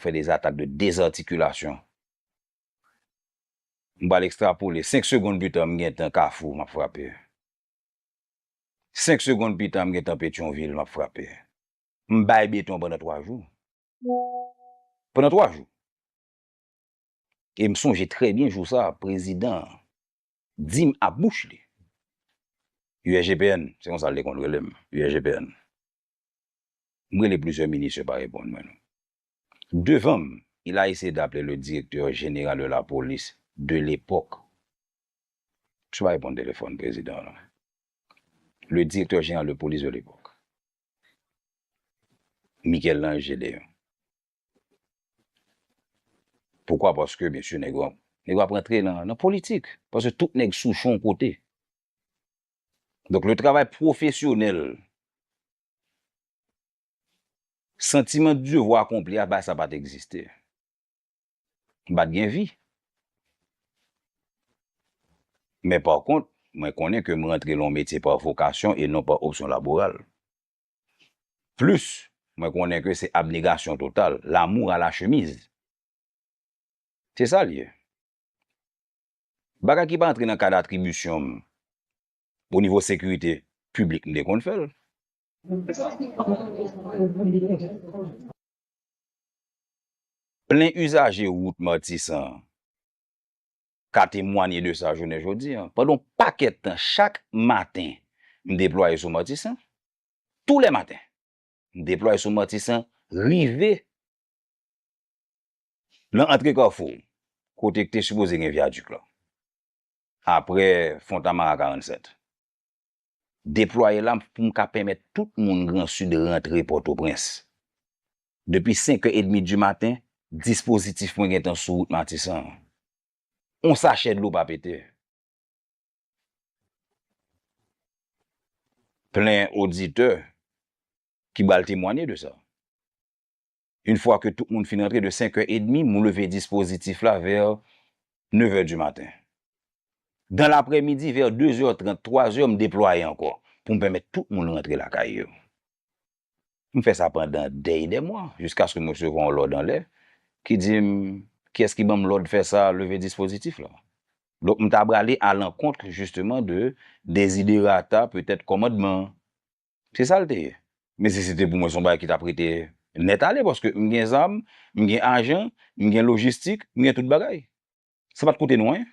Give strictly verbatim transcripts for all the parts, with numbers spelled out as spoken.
fè de zatak de dezatikilasyon. M pral ekstrapole, senk segonn pita, m gentan Kafou, m ap frape. Senk segonn pita, m gentan Petyonvil, m ap frape. M bay beton pandan twa jou. Pandan twa jou. E m sonje trè byen jou sa, prezidan an di m ak bouch li. U S G P N, se konsa l te konn rele m, U S G P N. M rele plizyè minis, yo pa reponn mwen non. Devan m, il a essayé d'appeler le directeur général de la police de l'époque. Misye pa reponn telefòn prezidan an non. Le directeur général de police de l'époque. Michel-Ange Gédéon. Poukwa? Paske, mesye, nèg yo, nèg yo ap rantre nan, nan politik. Paske tout nèg souche yon kote. Donk, le travay pwofesyonèl, santiman de devwa akonpli a, bagay sa pa t egziste. M pa t gen vi. Men pa kont, mwen konnen ke m rantre nan yon metye pa vokasyon e non pa opsyon laboral. Plis, mwen konnen ke se abnegasyon total, l'amour à la chemise. Se sa l ye. Bagay ki pa antre nan kad atribisyon m, o nivo sekirite piblik, m te konn fè l. Plen izaje wout Matisan ka temwanye de sa jounen jodi a. Pandan yon pakèt tan, chak maten, m deplwaye sou Matisan. Tou lè maten, m deplwaye sou Matisan, rive nan antre Kafou, kote k te sipoze gen vyadik la. Apre Fontamara karannsèt. Deplwaye la pou m ka pèmèt tout moun Gran Sid rantre Pòtoprens. Depi senk è edmi di maten, dispozitif mwen gentan sou wout Matisan an. On sachè dlo pa pete. Plen oditè ki pral temwanye de sa. Yon fwa ke tout moun fin rantre de senk è edmi, m leve dispozitif la vè nèv è di maten. Dan laprèmidi, vè de zè trant, twa zè, m deplwaye ankò pou m pèmèt tout moun rantre lakay yo. M fè sa pandan dèy dè mwa, jiskaske m resevwa yon lòd anlè ki di m kiyès ki ban m lòd fè sa, leve dispozitif la. Donk, m ta prale alankont, jisteman, de deziderata, petèt, kòmandman an. Se sa l te ye. Men si se te pou mwen, se yon bagay ki t ap rete nèt ale, paske m gen zam, m gen ajan, m gen lojistik, m gen tout bagay. Sa pa t koute nou anyen.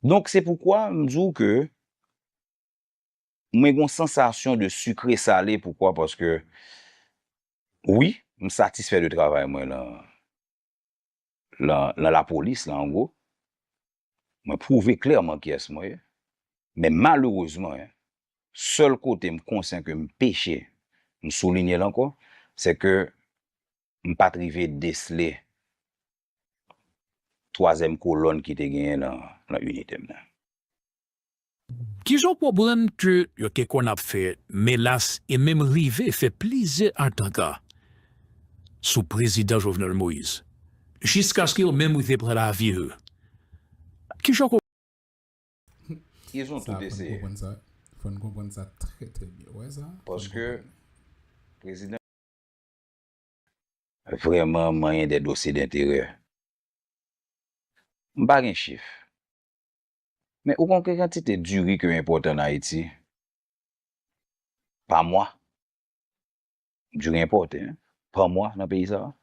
Donk, se poukwa m di w ke mwen gen yon sansasyon de sikre sale. Poukwa? Paske, wi, m satisfè de travay mwen lan, lan, lan lapolis la, an gwo. Mwen pwouve klèman kiyès mwen ye. Men malerezman, sèl kote m konsyan ke m peche, m soulinye l ankò, se ke m pa t rive desle twazyèm kolòn ki te genyen nan, nan inite m nan. Kijan w konprann ke yo te konn ap fè menas e menm rive fè plizyè atanta sou prezidan Jovenel Moïse, jiskaske yo menm rive pran lavi yo? Kijan w konprann? Ils ont tout essayé. Fò n konprann sa trè trè byen. Ou wè sa? Paske prezidan vrèman manyen de dosye denterè. M pa gen chif. Men ou konn ki kantite diri ke yo enpòte ann Ayiti pa mwa? Diri enpòte, en, pa mwa nan peyi sa a?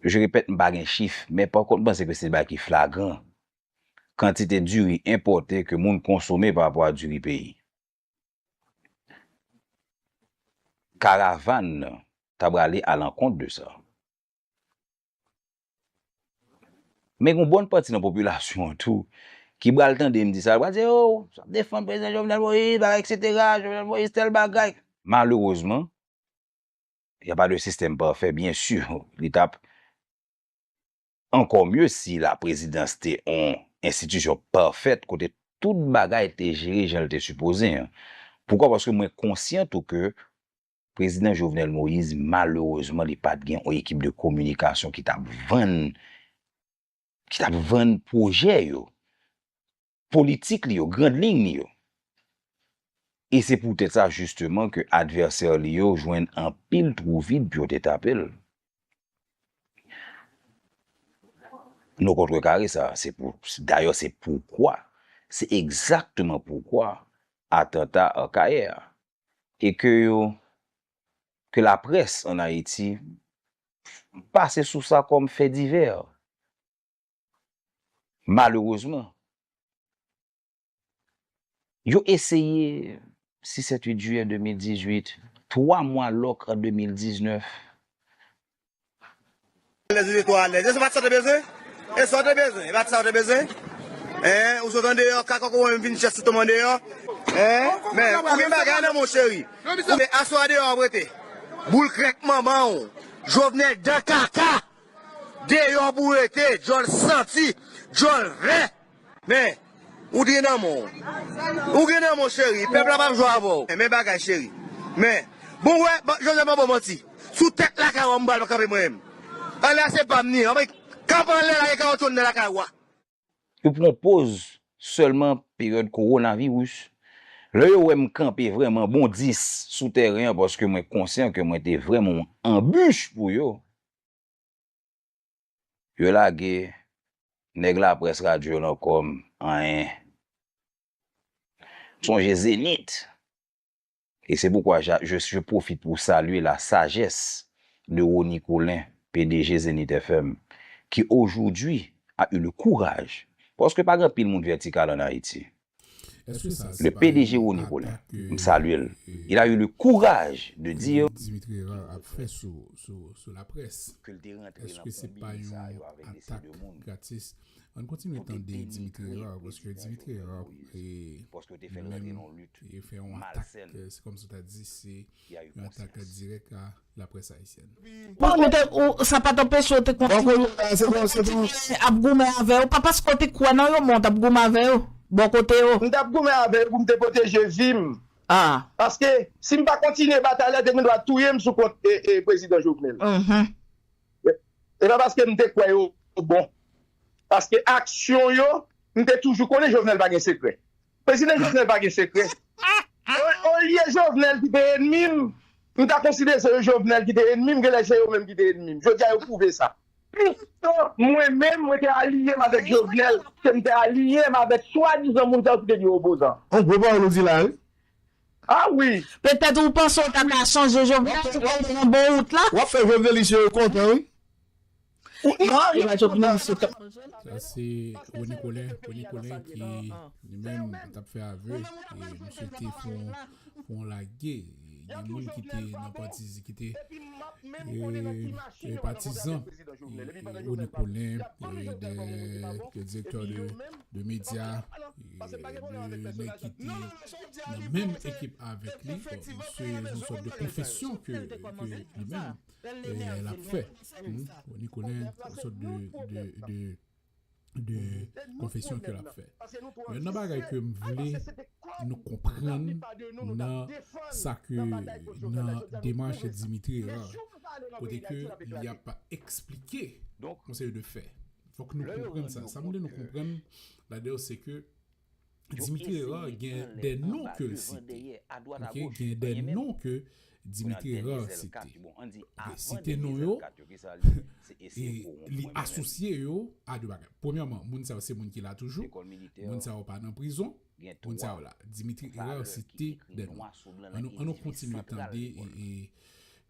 Je répète, m pa gen chif, men pa kont m panse ke se bagay ki flagran. Kantite diri enpòte ke moun konsome pa rapò a diri peyi. Karavàn nan ta prale alankont de sa. Men gen yon bòn pati nan popilasyon an tou ki pral tande m di sa, pral di, "Oh, w ap defann prezidan Jovenel Moïse, bagay, et cetera, Jovenel Moïse, tèl bagay." Malerezman, y a pas de système parfait, byen si, li t ap ankò mye si la prezidans te yon enstitisyon pafèt kote tout bagay te jere jan l te sipoze an. Poukwa? Paske mwen konsyan tou ke prezidan Jovenel Moïse, malerezman, li pa t gen yon ekip de kominikasyon ki t ap vann, ki t ap vann pwojè yo, politik li yo, grand liy li yo. E se poutèt sa, jisteman, ke advèsè li yo jwenn anpil twou vid pou yo te tape l. Nou kontrekare sa. Se pou, dayè, se poukwa, se egzakteman poukwa atanta Akayè a. E ke yo, ke laprès ann Ayiti pase sou sa kòm fè divè. Malerezman, yo eseye, sis, sèt, uit jiyè de mil dizuit, twa mwa lòk an de mil diznèf. Alèz, ou te twò alèz. E se pa t sa w te bezwen? E sa w te bezwen? E pa t sa w te bezwen? Hein? Ou sot andeyò, kaka, ou menm vin chèch sou tonm andeyò? Hein? Men, ou gen bagay nan men w, cheri. Ou gen aswè a deyò w ap rete. Boul krèk manman w. Jovenel dan kaka. Deyò pou w rete, djòl santi, djòl vè. Men, ou gen nan men w. Ou gen nan men w, cheri. Pèp la p ap jwe avè w. Men bagay, cheri. Men, bon, wè, bon, Joseph, pa bon manti. Sou tèt lakay w, m pral kanpe mwen menm. Anlè a se pa m ni. Anben, kanpe anlè la, gen kawotchou anndan lakay ou a. Yo pran poz sèlman peryòd kowonaviris. Lè yo wè m kanpe vrèman bon dis sou tèren an, paske mwen konsyan ke mwen te vrèman yon anbich pou yo, yo lage nèg laprès radyo lan kòm anyen. Sonje Zenith. Et c'est pourquoi je, je, je profite pour saluer la sagesse de Rony Colin, P D G Zenith F M, qui aujourd'hui a eu le courage, paske pa gen anpil moun vètikal ann Ayiti. Le P D G Rony Colin, m salye l. Il a eu le courage de dire Dimitri Hérard ap fè sou, sou, sou laprès. Èske se pa yon atak gratis? Ann kontinye tande Dimitri Hérard, paske Dimitri Hérard, e, li menm, e fè yon atak, e, se kòmsi w ta di se yon atak dirèk a laprès ayisyèn. Bon, ou te, ou, sa pa t anpeche w te kontinye ap goumen avè yo, pa paske w te kwè nan yo, men w t ap goumen avè yo, bò kote yo. M t ap goumen avè yo pou m te pwoteje vi m. Ah. Paske, si m pa kontinye batay la, yo te gen dwa touye m sou kont, e, e, prezidan Jovenel. Mhm. E pa paske m te kwè yo bon. Paske aksyon yo, m te toujou konnen Jovenel pa gen sekrè. Prezidan Jovenel pa gen sekrè. O-, olye Jovenel ki te enmi m, m ta konsidere se Jovenel ki te enmi m, genlè se yo menm ki te enmi m. Jodi a, yo pwouve sa. Piske mwen menm, mwen te aliye m avèk Jovenel, ke m te aliye m avèk swadizan moun sa yo ki te di yo opozan. Yon gwo pawòl ou di la, wi. Ah wi. Petèt ou panse w ta ka chanje Jovenel pou w al nan bon wout la? W ap fè Jovenelisye yo kontan, wi. Ou, non, e pa Jovenelisye k ap. Sa se Rony Colin, Rony Colin ki li menm t ap fè avè, e misye te fè yon, fè yon lage. Gen moun ki te nan pati, ki te, e, e patizan, e, e, Rony Colin, e, de, de direktè de, de medya, e, de nèg ki te nan menm ekip avèk li. Bon, misye, se yon sòt de konfesyon ke, ke li menm, e, l ap fè. Hmm? Rony Colin, yon sòt de, de, de, de konfesyon ke l ap fè. Youn nan bagay ke m vle nou konprann nan sa ke, nan demach Dimitri Hérard, kote ke li ap eksplike yon seri de fè. Fòk nou konprann sa. Sa m vle nou konprann ladan yo, se ke Dimitri Hérard gen de non ke l site. Ok, gen de non ke Dimitri Hérard site. Ok, site non yo, e li asosye yo a de bagay. Premyèman, moun sa yo se moun ki la toujou. Moun sa yo pa nan prizon. Moun sa yo la. Dimitri Hérard site de non. Ann nou, ann nou kontinye tande e, e,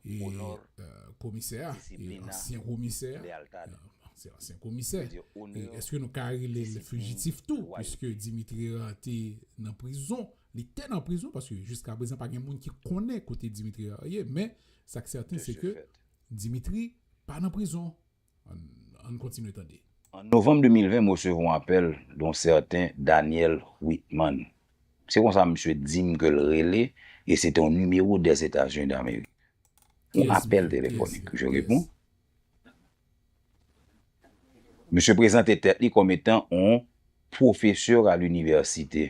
e, euh, komisè a, e ansyen komisè a, euh, se ansyen komisè. E èske nou ka rele l fijitif tou, piske Dimitri Hérard te nan prizon, li te nan prizon, paske jiskaprezan pa gen moun ki konnen kote Dimitri Hérard ye, men sa k sèten se ke Dimitri pa nan prizon. Ann, ann kontinye tande. An novanm de mil ven, m resevwa yon apèl de yon sèten Daniel Whitman. Se konsa misye di m ke l rele, e se te yon nimewo dèzetazini damerik. Un appel téléphonique. Je réponds. Misye prezante tèt li kòm etan yon pwofesè a linivèsite.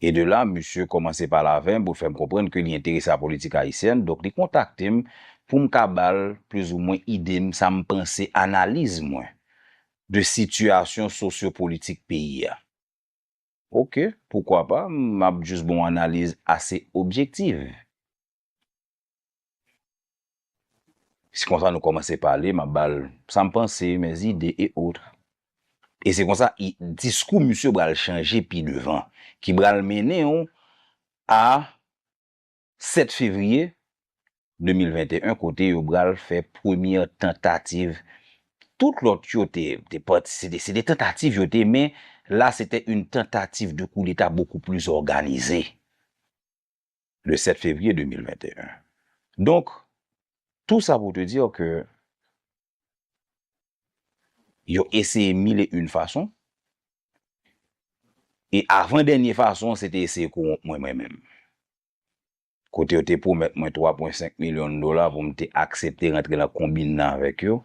E de la, misye kòmanse pale avè m pou l fè m konprann ke li enterese a politik ayisyèn, donk li kontakte m pou m ka ba l plizoumwen ide m, sa m panse, analiz mwen de sitiyasyon sosyopolitik peyi a. Ok, poukwa pa, m ap jis ba w analiz ase objektif. Se konsa nou kòmanse pale, m ap ba l sa m panse, mes idées et autres. E se konsa, i, diskou misye pral chanje pi devan, ki pral mennen w a sèt fevriye de mil venteyen, kote yo pral fè premyè tantativ. Tout lòt yo te, te pati, se te, se te tantativ yo te, men la, se te yon tantativ de koudeta bokou pli òganize. Le sèt fevriye de mil venteyen. Donk, tou sa pou te di ke yo eseye mil e yon fason, e avan dènye fason, se te eseye kowonp mwen, mwen menm. Kote yo te pwomèt mwen twa pwen senk milyon dola pou m te aksepte rantre nan konbin nan avèk yo,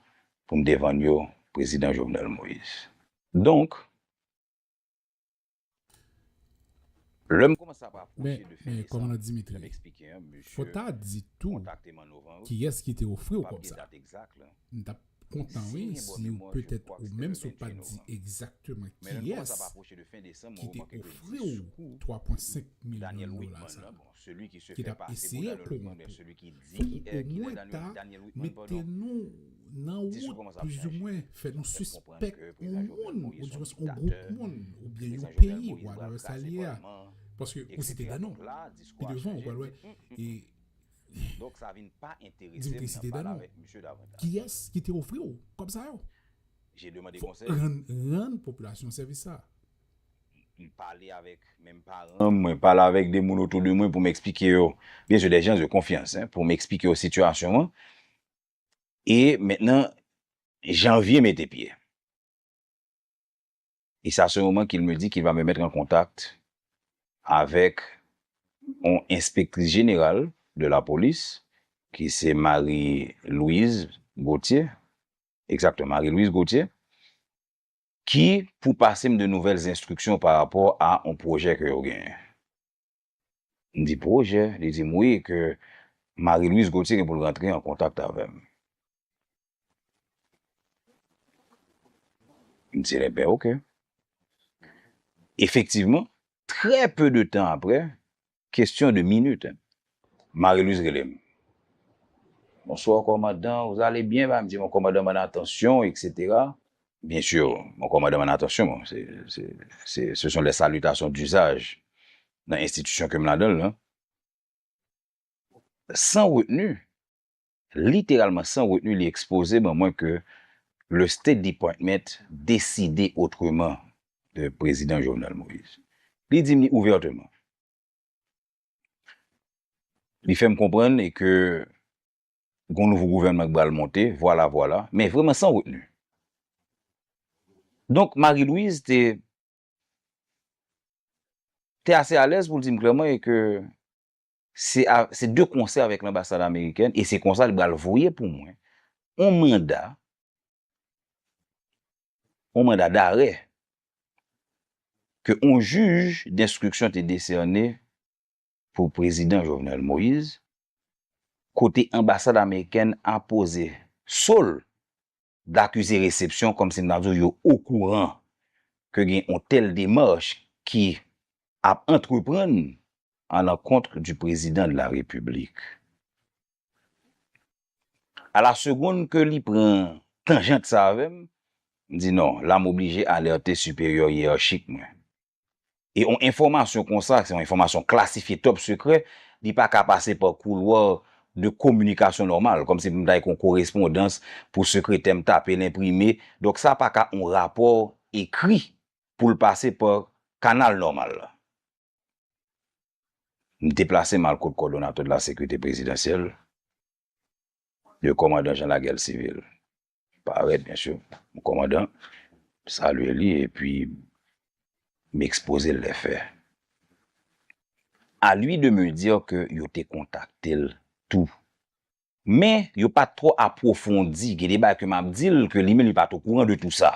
pou m te vann yo Prezidan Jovenel Moïse. Donk, lè m kòmanse ap apwoche de fen desanm, lè m eksplike, hein, misye kontakte m an novanm, kiyès ki te ofri w kòb sa? M t ap kontan, wi, si w petèt ou menm si w pa t di egzakteman kiyès ki te ofri w twa pwen senk milyon dola sa, ki t ap eseye kowonp ou. Fòk ou omwen ta mete nou nan wout, plizoumwen, fè nou sispèk yon moun, oudimwens yon gwoup moun, oubyen yon peyi, whatever sa l ye a. Paske ou site de non. Pi devan, ou pral wè. E di m te site de non. Kiyès ki te ofri w kòb sa yo? Fòk rann, rann popilasyon sèvis sa. M pale avèk menm paran m, mwen pale avèk de moun otou de mwen pou m eksplike yo. Byen si, des gens de confiance, hein, pou m eksplike yo sitiyasyon an. E mentnan, janvye mete pye. Et c'est à ce moment qu'il me dit qu'il va me mettre en contact avec yon enspektris jeneral de la polis, ki se Marie Louise Gauthier, egzakteman, Marie Louise Gauthier, ki pou pase m de nouvèl enstriksyon pa rapò a yon pwojè ke yo genyen. M di, pwojè? Li di m wi, ke Marie Louise Gauthier gen pou l rantre an kontak avè m. M di, enben, ok. Efektivman, très peu de temps après, question de minutes, hein, Marie Louise rele m. Bonsoir, commandant, vous allez bien? M di, mon commandant, mon attention, et cetera. Bien sûr, mon commandant, mon attention, bon, c'est, c'est, c'est, ce sont les salutations d'usage nan enstitisyon ke m ladan l lan. San retni, literalman san retni, li ekspoze ban mwen ke le State Department deside otreman de Prezidan Jovenel Moïse. Li di m li ouvèteman. Li fè m konprann e ke gon nouvo gouvènman ki pral monte, vwala, vwala, men vrèman san retni. Donk, Marie Louise te, te ase alèz pou l di m klèman e ke se a, se de konsè avèk lanbasad amerikèn, e se konsa li pral voye pou mwen yon manda, yon manda darè ke yon jij denstriksyon te desène pou Prezidan Jovenel Moïse, kote anbasad amerikèn apoze so l dakize resepsyon, kòmsi m ta di w yo okouran ke gen yon tèl demach ki ap antreprann à l'encontre du président de la République. À la seconde ke li pran tanjant sa avè m, m di non, la m oblije alète siperyè yeyachik mwen. E yon enfòmasyon konsa, se yon enfòmasyon klasifye, top sekrè, li pa ka pase pa koulwa de kominikasyon nòmal, kòmsi pou m ta gen yon korespondans pou sekretè m tape l enprime. Donk sa pa ka yon rapò ekri pou l pase pa kanal nòmal la. M deplase m al kot kòdonatè de la sekirite prezidansyèl, le kòmandan Jean Laguerre Civil. Parèt, byen si, kòmandan, salye li, epi m ekspoze l lè fè. À lui de me dire ke yo te kontakte l tou. Men, yo pa t twò apwofondi. Gen de bagay ke m ap di l ke li menm li pa t okouran de tou sa.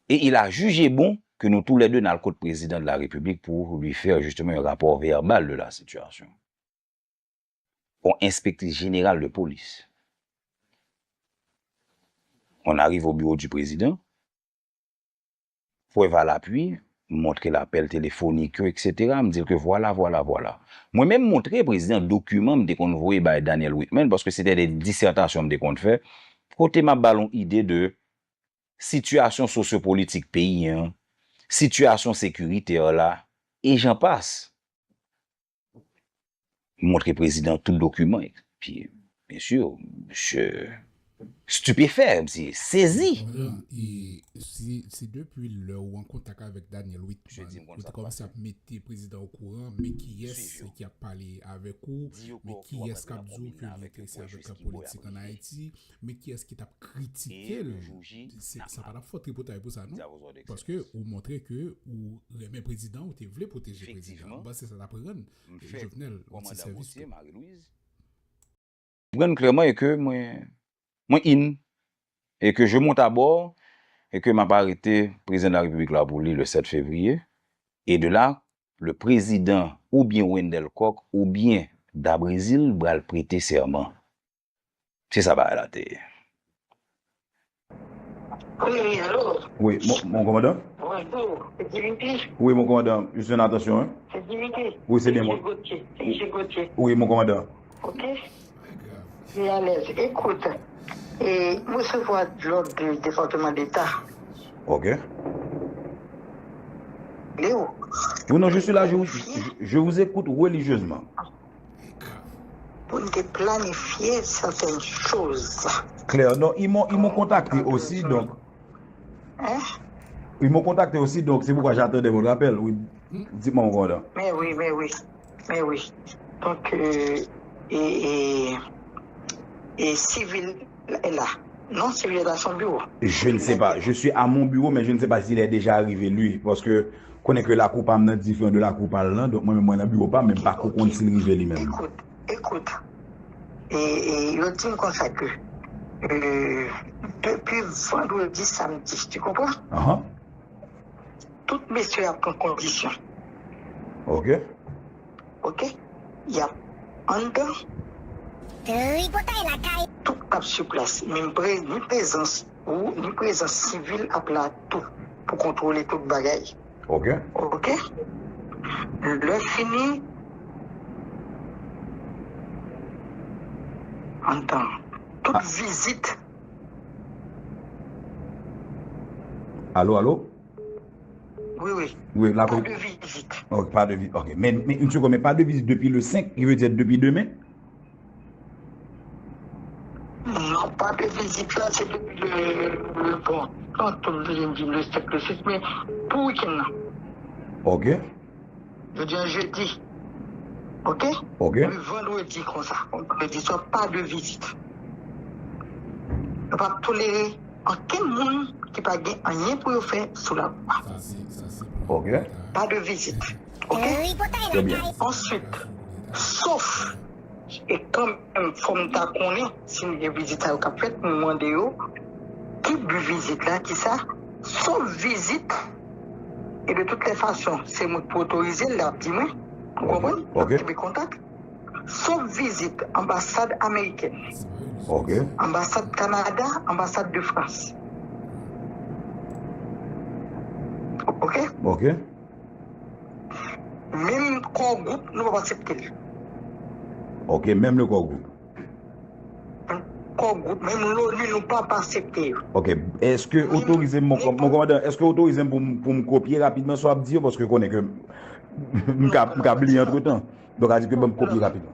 Et il a jugé bon que nous tous les deux n al kot président de la République pour lui faire justement un rapport verbal de la situation. Yon enspektris jeneral de polis. On arrive au bureau du président. prèv a lapui, m montre l apèl telefonik yo, etsetera, m di l ke vwala, vwala, vwala. Mwen menm, m montre prezidan dokiman m te konn voye bay Daniel Whitman, paske se te de disètasyon m te konn fè, kote m ap ba l yon ide de sitiyasyon sosyopolitik peyi an, sitiyasyon sekiritè la, e jan pas. M montre prezidan tout dokiman, epi, byen si, misye stipefè, misye sezi. Komandan, e, se, se depi lè ou an kontak avèk Daniel Whitman, ou te kòmanse ap mete prezidan okouran, men kiyès ki ap pale avèk ou, men kiyès k ap di w ke li enterese avèk politik ann Ayiti, men kiyès ki t ap kritike l. Se, sa pa t ap fè w tripotay pou sa, non? Paske ou montre ke ou renmen prezidan, ou te vle pwoteje prezidan. M panse sa t ap rann Jovenel yon ti sèvis tou. Konprann klèman e ke mwen, mwen in, e ke je monte à bord, e ke m ap arete prezidan de la repiblik la pou li le sept février, e de la, le prezidan oubyen Wendell Coq oubyen Dabrésil pral prete sèman. Se sa bagay la te ye. Wi, wi, alo. Wi, mon, mon kòmandan? Bonjou, se Dimitri? Wi, mon kòmandan, je suis en attention, hein? Se Dimitri? Wi, se byen mwen. Gauthier. Se Michel Gauthier. Wi, mon kòmandan. Ok. Je suis à l'aise. Écoute, e, m resevwa lòd de Depatman Deta. Ok. Leo. Wi, non, je suis là, je, je, je vous écoute religieusement. Pou n te planifye sètèn choz. Clair, non, ils m'ont, ils m'ont contacté aussi, donc. Hein? Ils m'ont contacté aussi, donc c'est pourquoi j'attendais votre appel. Oui, dites-moi, mon commandant. Mais oui, mais oui, mais oui. Donc, euh, et, et, et civil est là. Non, civil est à son bureau. Je ne sais pas. Je suis à mon bureau, mais je ne sais pas s'il est déjà arrivé, lui. Parce que konnen ke lakou pa m nan diferan de lakou pa l lan, donk mwen menm mwen nan biwo pa m, men m pa ko konn si l rive li menm. Écoute, écoute. E, e yo di m konsa ke, euh, depi vandredi, samdi, tu comprends? Tout mesye ap pran kondisyon. Ok. Ok? Y ap anndan. Tripotay lakay. Tout ap sou plas. Menm pre-, ni prezans ou, ni prezans sivil ap la tou pou kontwole tout bagay. Ok. Ok? Lè fini, anndan. Tout vizit. Alo, alo? Wi, wi. Wi, la. Pa de vizit. Ok, pa de vizit. Ok. Men, men, une seconde, men pa de vizit depi le senk, ki vle di depi demen? Non, pa de vizit la, se depi le, le, bon, antan m vle di le senk, le sis, men pou wikenn nan. Ok. Jodi a jedi. Ok? Ok. Epi vandredi konsa. Vandredi swa, pa de vizit. Yo p ap tolere ankenn moun ki pa gen anyen pou yo fè sou lavwa. Ok. Pa de vizit. Ok? Trè byen. Answit, sof, e kanmenm, fò m ta konnen si m gen vizit sa yo k ap fèt, m mande yo, ki bi vizit la, ki sa? Sof vizit, e de tout lè fason, se mwen k pou otorize l, l ap di mwen, ou konprann? Ok. N ap kenbe kontak. Sof vizit anbasad amerikèn. Ok. Anbasad Kanada, anbasad de Frans. Ok? Ok. Menm Core Group, nou p ap aksepte l. Ok, menm le Core Group. Core Group, menm l'ONU, nou p ap aksepte yo. Ok, èske otorize m, mon kòm-, mon kòmandan, èske otorize m pou m, pou m kopye rapidman sa w ap di yo, paske konnen ke m ka, m ka bliye antretan. Donk, a di ke ban m kopye rapidman.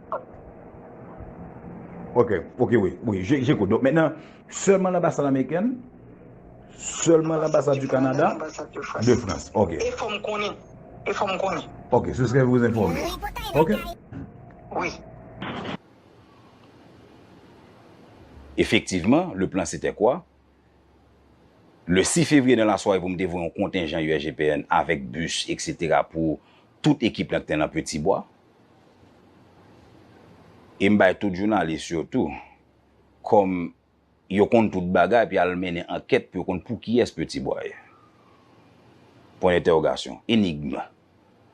Ok, ok, wi, wi, je, j'écoute. Donk, maintenant, seulement l'ambassade américaine, seulement l'ambassade du Canada, de France. Ok. E fò m konnen. E fò m konnen. Ok, ce serait vous informer. Ok. Wi. Effectivement, le plan c'était quoi? Le six février nan lasware pou m te voye yon kontenjan U S G P N avèk bis, etsetera, pou tout ekip lan ki te nan Petit Bois. E m bay tout jounalis yo tou, kòm yo konn tout bagay, epi al mennen ankèt pou yo konn pou kiyès Petit Bois ye. Pwen entèwogasyon. Enigm.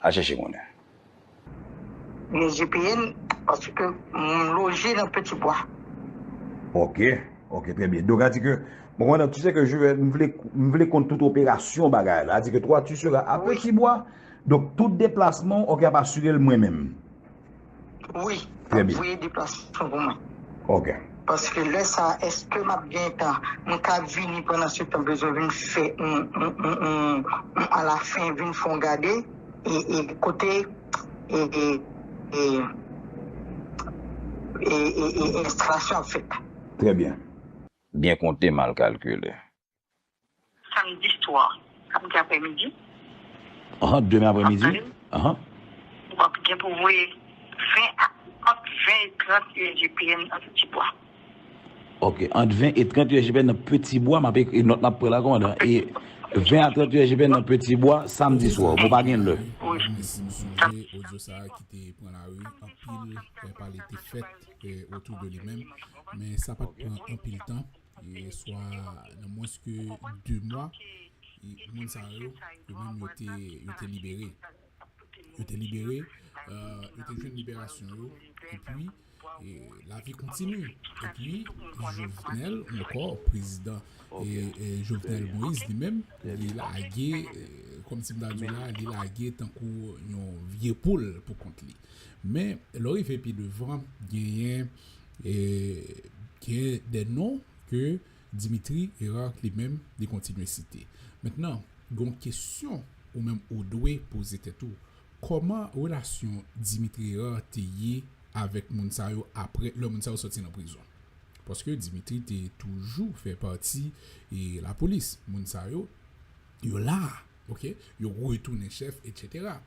Al chèche konnen. Mwen G P N, paske m loje nan Petit Bois. Ok, ok, trè byen. Donk, a di ke Ou konprann? Tu sais que je vais, m vle, m vle konn tout operasyon bagay la. Di ke toi, tu seras à Petit Bois. Donk, tout deplasman w, ok, ap asire l mwen menm. Wi, ap voye deplasman pou mwen. Ok. Paske lè sa, èske m ap gen tan? Mwen ka vini pandan se tan, bezwen vin fè, m, m, m, m, m, alafen, vin fè yon gade, e, e kote, e, e, e, e, e, e enstalasyon ap fèt. Trè byen. Byen konte, mal kalkile. Samdi swa, samdi aprèmidi. Ahan, demen aprèmidi. Ahan. W ap gen pou voye ven a, ant ven e trant U S G P N nan Ti Bwa. Ok, ant ven e trant U S G P N nan Petit Bois, m ap ekri nòt m ap pran la, kòmandan. E ven a trant U S G P N nan Petit Bois, samdi swa. Bon, pa gen lè. Mwen sonje odyo sa a ki te pran lari, anpil pale te fèt otou de li menm, men sa pa t pran anpil tan. E swa nan mwens ke de mwa, e moun sa yo, yo menm yo te, yo te libere. Yo te libere, euh, yo te jwenn liberasyon yo, epi e, lavi kontini. Epi Jovenel, ankò, prezidan e, e, Jovenel Moïse li menm, li lage, e, kòm si m ta di w la, li lage tankou yon vye poul pou kont li. Men, lè w rive pi devan, genyen, e, genyen de non ke Dimitri Hérard li menm, li kontinye site. Mentnan, gen yon kesyon ou menm ou dwe poze tèt ou. Kòman relasyon Dimitri Hérard te ye avèk moun sa yo apre, lè moun sa yo sòti nan prizon? Paske Dimitri te toujou fè pati e lapolis. Moun sa yo, yo la, ok? Yo retounen chèf, etsetera.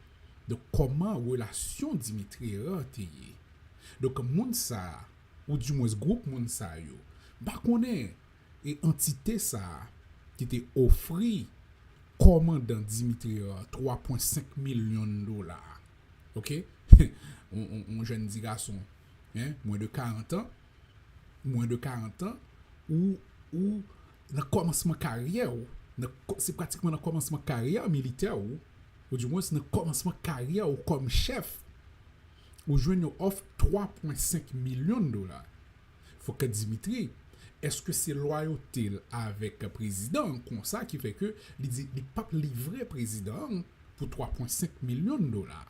Donk, kòman relasyon Dimitri Hérard te ye? Donk, moun sa a, oudimwens gwoup moun sa yo, m pa konnen, e antite sa a ki te ofri kòmandan Dimitri Hérard twa pwen senk milyon dola. Ok? On, on, on jèn ti gason, hein, moins de quarante ans, moins de quarante ans, ou, ou nan kòmansman karyè w, nan, se pratikman nan kòmansman karyè militè w, ou dimwens nan kòmansman karyè w kòm chèf, ou jwenn yon òf twa pwen senk milyon dola. Fòk Dimitri, èske se lwayote l avèk prezidan an konsa ki fè ke li di li p ap livre prezidan an pou twa pwen senk milyon dola?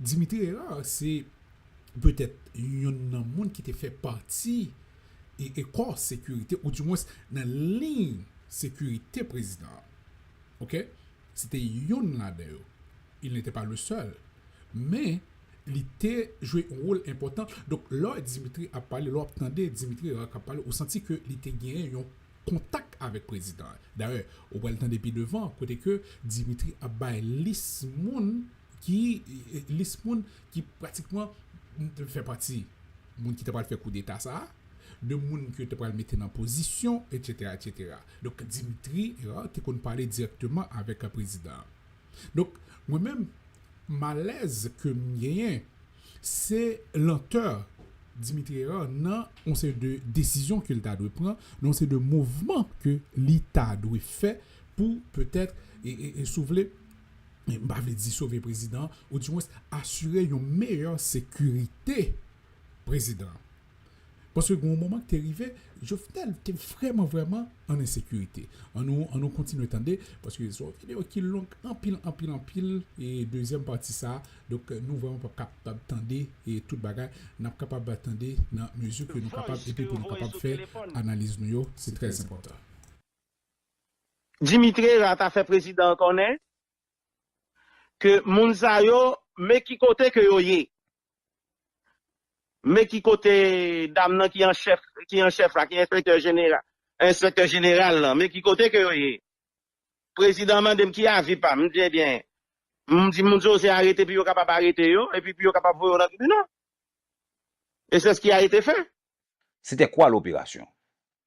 Dimitri Hérard se petèt yonn nan moun ki te fè pati e, e kò sekirite, oudimwens nan liy sekirite prezidan an. Ok? Se te yonn ladan yo. Il n'était pas le seul. Men, li te jwe yon wòl enpòtan. Donk, lè Dimitri ap pale, lè w ap tande Dimitri Hérard k ap pale, ou santi ke li te genyen yon kontak avèk prezidan an. Dayè, ou pral tande pi devan, kote ke Dimitri ap bay lis moun ki, lis moun ki pratikman fè pati moun ki te pral fè koudeta sa a, de moun ke yo te pral mete nan pozisyon, etsetera, etsetera. Donk, Dimitri Hérard te konn pale dirèkteman avèk prezidan an. Donk, mwen menm, malèz ke m genyen, se lantè Dimitri Hérard nan yon seri de desizyon ke l ta dwe pran, nan yon seri de mouvman ke li ta dwe fè pou petèt, e, e, e, si w vle, e, m pa vle di sove prezidan an, oudimwens asire yon meyè sekirite prezidan an. Paske gen yon moman ki te rive, Jovenel te vrèman, vrèman an ensekirite. Ann nou, ann nou kontinye tande, paske se yon videyo ki long anpil, anpil, anpil, e dezyèm pati sa a, donk, nou vrèman p ap kapab tande e tout bagay, n ap kapab tande nan mezi ke nou kapab, epi pou nou kapab fè analiz nou yo, se trè enpòtan. Dimitri Hérard ta fè prezidan an konnen ke moun sa yo, men ki kote ke yo ye. Men ki kote dam nan ki an chèf, ki an chèf la, ki enspektè jeneral, enspektè jeneral lan, men ki kote ke yo ye. Prezidan an mande m ki avi pa m, m di, ebyen, m di moun sa yo se arete pou yo kapab arete yo, epi pou yo kapab voye yo nan tribinal. Et c'est ce qui a été fait. C'était quoi l'opération?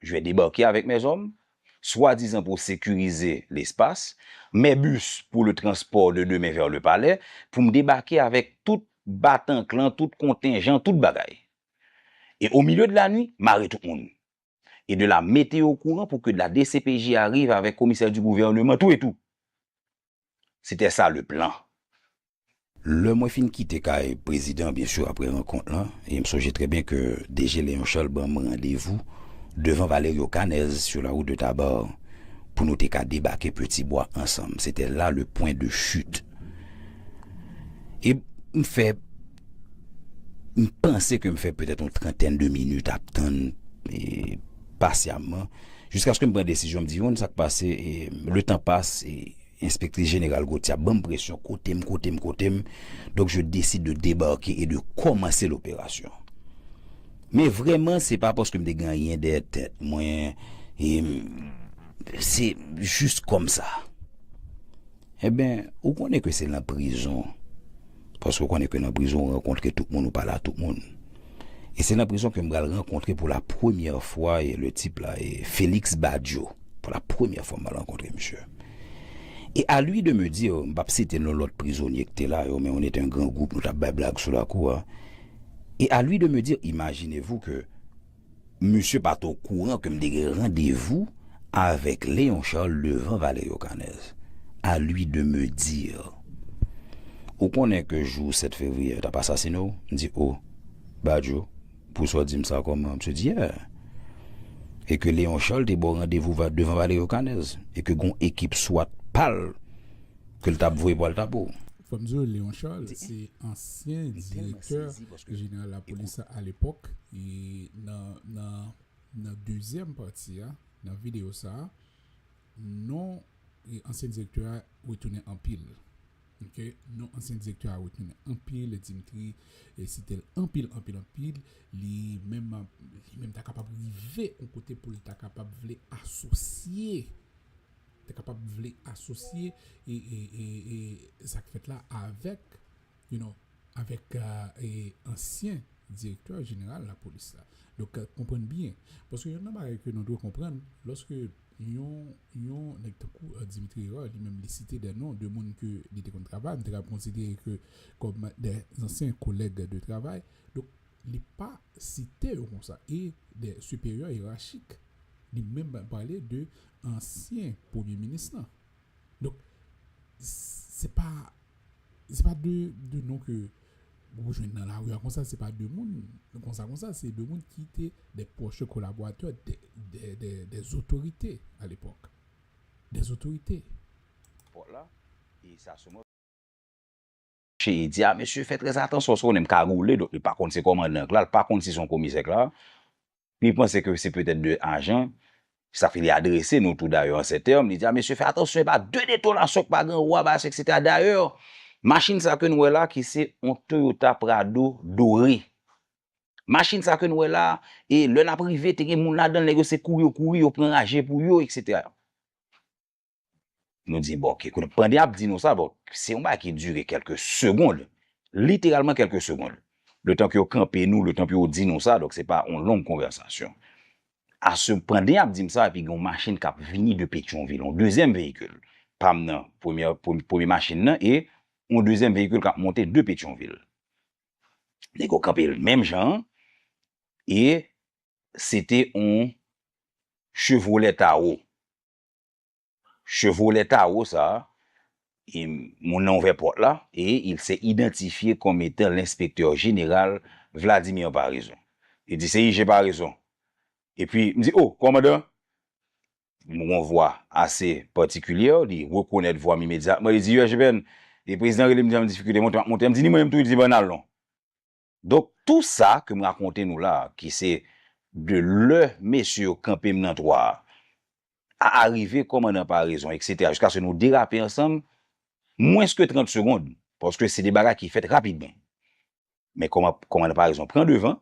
Je vais débarquer avec mes hommes, swadizan pou sekirize lespas, mes bus pour le transport de demain vers le palais, pou m debake avèk tout batanklan, tout kontenjan, tout bagay. Et au milieu de la nuit, mare tout moun. Et de la mete yo au courant pour que de la D C P J arrive avec commissaire du gouvernement, tout et tout. C'était ça le plan. Lè mwen fin kite kay prezidan, byen si, apre rankont lan, e m sonje trè byen ke D G Léon Charles ban m randevou Devant Valerio Canez sur la route de Tabar pou nou te ka debake Petit Bois ansanm. C'était là le point de chute. E m fè, m panse ke m fè petèt yon trantèn de minit ap tann, e, pasyamman, jiskaske m pran desizyon, m di, yon, sa k pase, e, le tan pase, e, Enspektris Jeneral Gauthier ap ban m presyon, kote m, kote m, kote m. Donc, je décide de débarquer et de commencer l'opération. Men vrèman, se pa paske m te gen anyen dèyè tèt mwen, e m, se jis kòmsa. Enben, ou konnen ke se nan prizon. Paske ou konnen ke nan prizon, ou rankontre tout moun, ou pale a tout moun. E se nan prizon ke m pral rankontre pou la premyè fwa, e le tip la, e Félix Badio. Pou la premyè fwa, m pral rankontre misye. E à lui de me dire, m p ap site non lòt prizonye ki te la yo, men on était un grand groupe, nou t ap bay blag sou lakou a. E à lui de me dire, imaginez-vous que misye pa t okouran ke m te gen randevou avèk Léon Charles devan Valerio Canez. À lui de me dire. Ou konnen ke jou sèt fevriye yo t ap asasine w? M di, o, Badio, pou sa w di m sa kòman? Misye di, yeah. E ke Léon Charles te ba w randevou va-, devan Valerio Canez. E ke gon ekip swat pa l ke l t ap voye pou al tape w. Fò m di w, Léon Charles, se ansyen direktè jeneral lapolis alepòk. E nan, nan, nan dezyèm pati a, nan videyo sa a, non, e ansyen direktè a retounen anpil. Ok? Non ansyen direktè a retounen anpil, Dimitri, e site l anpil, anpil, anpil. Li menm, li menm ta kapab rive yon kote pou l ta kapab vle asosye, ta kapab vle asosye e, e, e, e sa k fèt la avèk, you know, avèk, e, ansyen direktè jeneral lapolis la. Donk, e, konprann byen. Paske youn nan bagay ke nou dwe konprann, lòske yon, yon nèg tankou, e, Dimitri Hérard, li menm li site de non de moun ke li te konn travay, m te ka konsidere ke kòm de ansyen kolèg de travay. Donk, li pa site yo konsa. E de siperyè yerachik, li menm pale de ansyen premye minis lan. Donk, se pa, se pa de, de non ke ou jwenn nan lari a konsa, se pa de moun konsa, konsa, se de moun ki te de pwòch kolaboratè de, de, de, de zotorite alepòk. De zotorite. Pòt la, e sa sou mwen. E di, a, mesye, fè trè atansyon, paske konnen m kagoule, donk li pa konn se kòmandan k la, li pa konn si se yon komisè k la. Li panse ke se petèt de ajan, sa fè li adrese nou tou dayè an sè tèm, li di, a, mesye, fè atansyon, e pa de detonasyon k pa gen ou a, bagay, etsetera. Dayè, machin sa ke nou wè la, ki se yon Toyota Prado dore. Machin sa ke nou wè la, e lè n ap rive, te gen moun ladan l, nèg yo se kouri yo kouri, yo pran raje pou yo, etsetera. Nou di, bon, ok, kounye a, pandan y ap di nou sa, bon, se yon bagay ki dire kèlke segonn, literalman kèlke segonn. Letan ke yo kanpe nou, letan ke yo di nou sa, donk se pa yon long konvèsasyon. Asou, pandan y ap di m sa, epi gen yon machin k ap vini de Petyonvil, yon dezyèm veyikil. Pa m nan, premyè, premye, premye machin nan, e yon dezyèm veyikil k ap monte de Petyonvil. Nèg yo kanpe l menm jan an, e se te yon Chevrolet Tahoe. Chevrolet Tahoe sa, e moun nan ouvè pòt la, et il s'est identifié comme étant l'inspecteur général Vladimir Paraison. Li di, se I G Paraison. Epi, m di, o, kòmandan? M gen yon vwa ase patikilyè, li rekonèt vwa m imedyatman, li di, U S G P N, e prezidan rele m, di m difikilte monte, m ap monte, m di, ni mwen menm tou, li di, ban n al non. Donk, tou sa ke m rakonte nou la, ki se de lè mesye yo kanpe m nan twa a, a arive kòmandan Paraison, etsetera, jiskaske nou derape ansanm, mwens ke trant segonn, paske se de bagay ki fèt rapidman. Men kòman, kòmandan Paraison pran devan,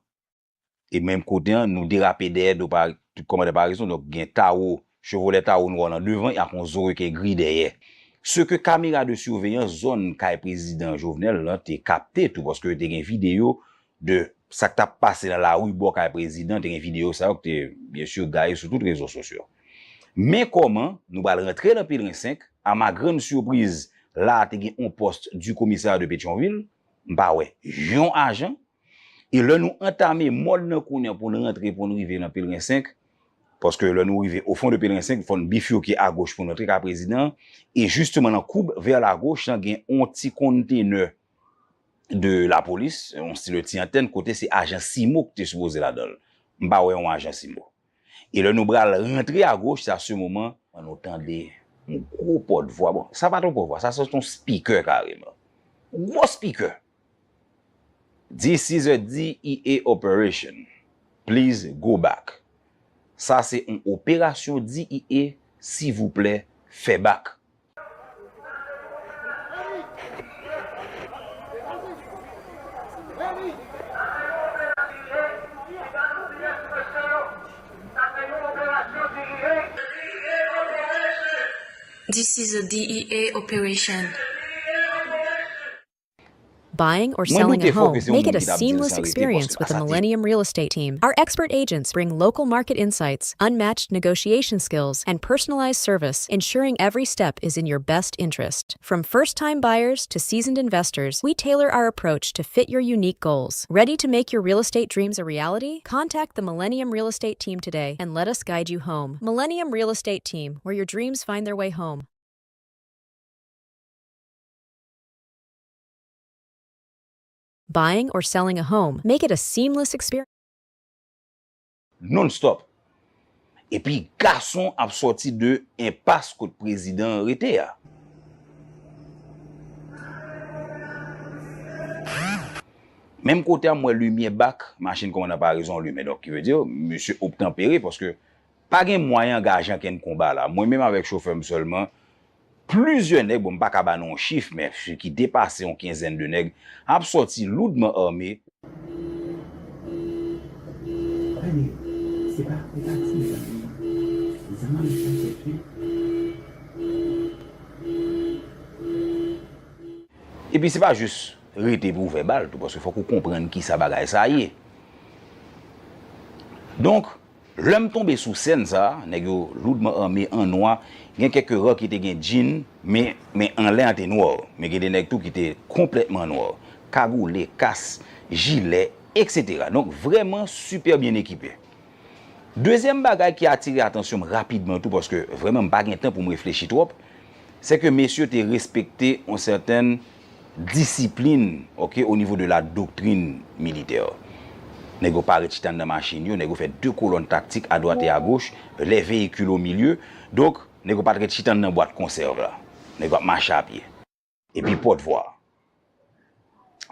e menm kote an, nou derape dèyè do pa, kòmandan Paraison, donk gen Tahoe, Chevrolet Tahoe nwa lan devan, e ak yon Zoe ke gri dèyè. Se ke kamera de siveyans zòn kay prezidan Jovenel lan te kapte tou, paske yo te gen videyo de sa k t ap pase nan lari bò kay prezidan, te gen videyo sa yo ki te, byen si, gaye sou tout rezo sosyo. Men kòman nou pral rantre nan Pelren senk, à ma grande surprise, la a te gen yon pòs du commissariat de Petyonvil, m pa wè yon ajan, e lè nou antame mòn nan kounye a pou n rantre, pou n rive nan Pelren senk, paske lè nou rive au fond de Pelren senk, fò n bifike agoch pou n rantre kay prezidan an, e jisteman nan koub vè lagoch lan, gen yon ti kontenè de lapolis, yon stil ti antèn, kote se ajan CIMO ki te sipoze ladan l. M pa wè yon ajan CIMO. E lè nou pral rantre agoch, se a se moman, nou tande yon gwo pòtvwa. Bon, sa pa t yon pòtvwa, sa se yon speaker kareman. Gwo speaker. This is a D E A operation. Please go back. Sa se yon operasyon D E A, silvouplè, fè bak. This is a D E A operation. Buying or selling a home, make it a seamless experience with the Millennium Real Estate Team. Our expert agents bring local market insights, unmatched negotiation skills, and personalized service, ensuring every step is in your best interest. From first time buyers to seasoned investors, we tailor our approach to fit your unique goals. Ready to make your real estate dreams a reality? Contact the Millennium Real Estate Team today and let us guide you home. Millennium Real Estate Team, where your dreams find their way home. Buying or selling a home, make it a seamless experience. Non-stop. Epi gason ap sòti de enpas kot prezidan an rete a. Menm kote a, m wè limyè bak, machin kòmandan parezon limen. Donk, ki vle di, misye obtanpere, paske pa gen mwayen angaje ankenn konba la. Mwen menm avèk chofè m sèlman, plizyè nèg, bon, m pa ka ba nou yon chif, men ki depase yon kenzèn de nèg, ap sòti loudman ame. Tande, se pa, se pa ti zam, non. Zam an sa chèche. Epi se pa jis rete pou ouvè bal tou, paske fòk ou konprann kisa bagay sa ye. Donk, lè m tonbe sou sèn sa a, nèg yo loudman ame an nwa, gen kèk ra ki te gen djin, men, men anlè an te nwa. Men gen de nèg tou ki te konplètman nwa. Kagoule, kas, jilè, etsetera. Donk, vrèman sipè byen ekipe. Dezyèm bagay ki atire atansyon m rapidman tou, paske vrèman m pa gen tan pou m reflechi twòp, se ke mesye te respekte yon sètèn disiplin, oke, o nivo de la doktrin militè. Nèg yo pa ret chita anndan machin yo, nèg yo fè de kolòn taktik adwat e agoch, les véhicules au milieu. Donk, nèg yo pa t ret chita anndan bwat konsèv la. Nèg yo ap mache a pye. Epi pòtvwa.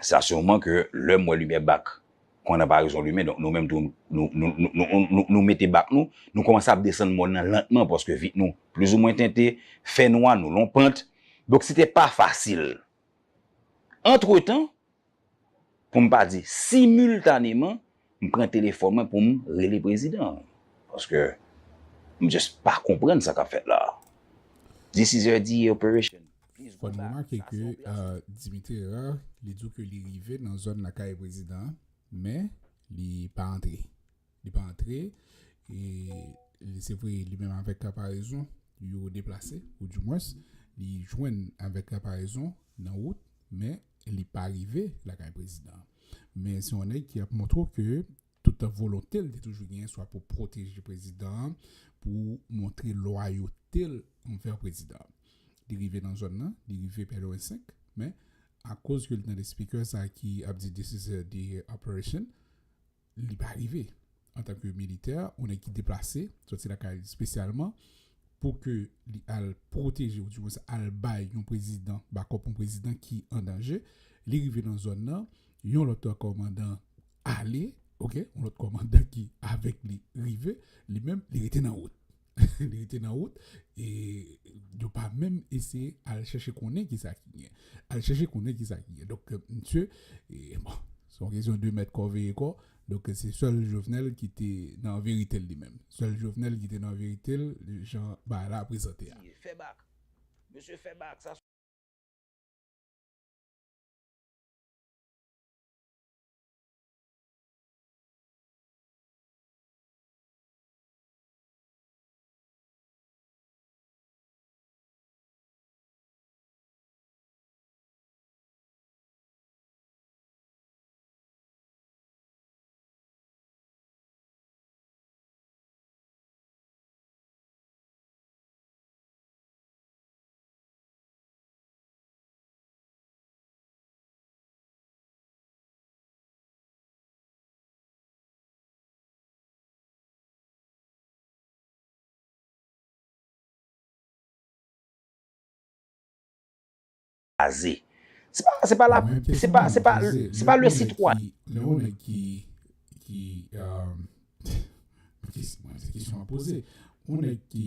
Sa sèlman ke lè m wè limyè bak, kòmandan parezon limen, donk nou menm tou, nou, nou mete bak nou, nou kòmanse ap desann mòn nan lantman, paske vit nou plizoumwen tente, fè nwa, nou lon pant. Donk, se te pa fasil. Antretan, pou m pa di similtaneman, m pran telefòn mwen pou m rele prezidan an. Paske m just pa konprann sa k ap fèt la. This is a D E A operation. Please go back. Fò n remake ke, euh, Dimitri Hérard, li di w ke li rive nan zòn lakay prezidan an, men li pa antre. Li pa antre, e li, se vre, li menm avèk kaparezon, yo deplase, ou dimwens, li jwenn avèk kaparezon nan wout, men li pa rive lakay prezidan an. Men se yon nèg ki ap montre w ke tout volonte l te toujou genyen, swa pou pwoteje prezidan an, pou montre lwayote l anvè prezidan an. Li rive nan zòn nan, li rive Pèleren senk, men akoz ke li tande speaker sa ki ap di "This is a D E A operation", li pa rive. Antanke militè, yon nèg ki deplase, sòti lakay li espesyalman, pou ke li al pwoteje, ou dimwens al bay yon prezidan, bakòp yon prezidan ki an danje, li rive nan zòn nan, yon lòt kòmandan ale, oke, yon lòt kòmandan ki avèk li rive, li menm, li rete nan wout. Li rete nan wout, e yo pa menm eseye al chèche konnen kisa ki gen. Al chèche konnen kisa ki gen. Donk, euh, misye, e, bon, se yon kesyon de mèt kò veye kò. Donk, se sèl Jovenel ki te nan verite l li menm. Sèl Jovenel ki te nan verite l, jan bagay la prezante a. Fè bak. Mesye fè bak. Sa kraze. Se pa, se pa la, se pa, se pa, se pa le sitwayen. Lè yon nèg ki, ki, euh, kesyon, se kesyon a poze. Yon nèg ki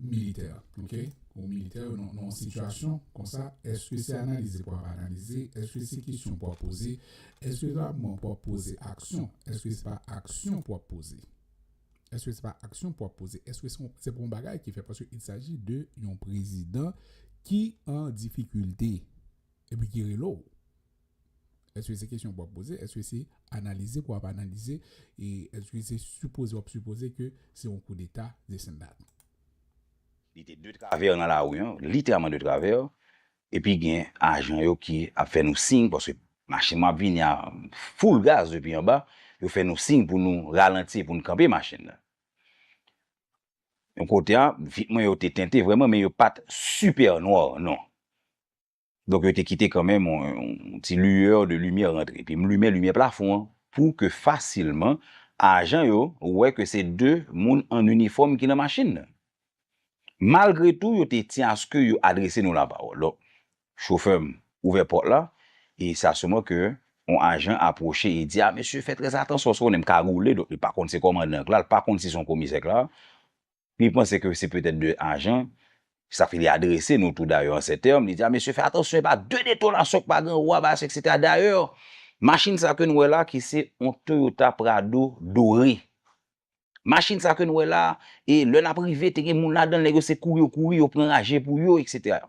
militè, ok? Ou militè, ou nan, nan yon sitiyasyon konsa, èske se analize pou w ap analize? Èske se kesyon pou w ap poze? Èske se pa mwen pou w ap poze aksyon? Èske se pa aksyon pou w ap poze? Èske se pa aksyon pou w ap poze? Èske se, se pa yon bagay ki fè? Paske il s'agit de yon prezidan ki an difikilte epi ki rele w. Èske se kesyon pou w ap poze? Èske se analize pou w ap analize? E èske se sipoze w ap sipoze ke se yon koudeta, this and that? Li te de travè nan lari an, literalman de travè. Epi gen ajan yo ki ap fè nou siy, paske machin mwen ap vini a full gaz depi anba, yo fè nou siy pou nou ralanti, pou nou kanpe machin nan. Yon kote a, vit mwen yo te tente vrèman, men yo pa t sipè nwa, non. Donk, yo te kite kanmenm yon, yon ti liyè de limyè rantre. Epi m limen limyè plafon an pou ke fasilman ajan yo wè ke se de moun an inifòm ki nan machin nan. Malgre tou, yo te tyen aske yo adrese nou lapawòl. Donk, chofè m ouvè pòt la, e sa sèlman ke yon ajan apwoche e di, "A, mesye, fè trè atansyon, paske w konnen m kagoule," donk li pa konn se kòmandan k la, li pa konn si se yon komisè k la. Li panse ke se petèt de ajan, sa fè li adrese nou tou dayè an sè tèm, li di, "A, mesye, fè atansyon, e pa de detonasyon k pa gen ou a, bagay sa, et cetera. Dayè, machin sa ke n wè la, ki se yon Toyota Prado dore. Machin sa ke n wè la, e lè n ap rive, te gen moun ladan l, nèg yo se kouri yo kouri, yo pran raje pou yo, et cetera."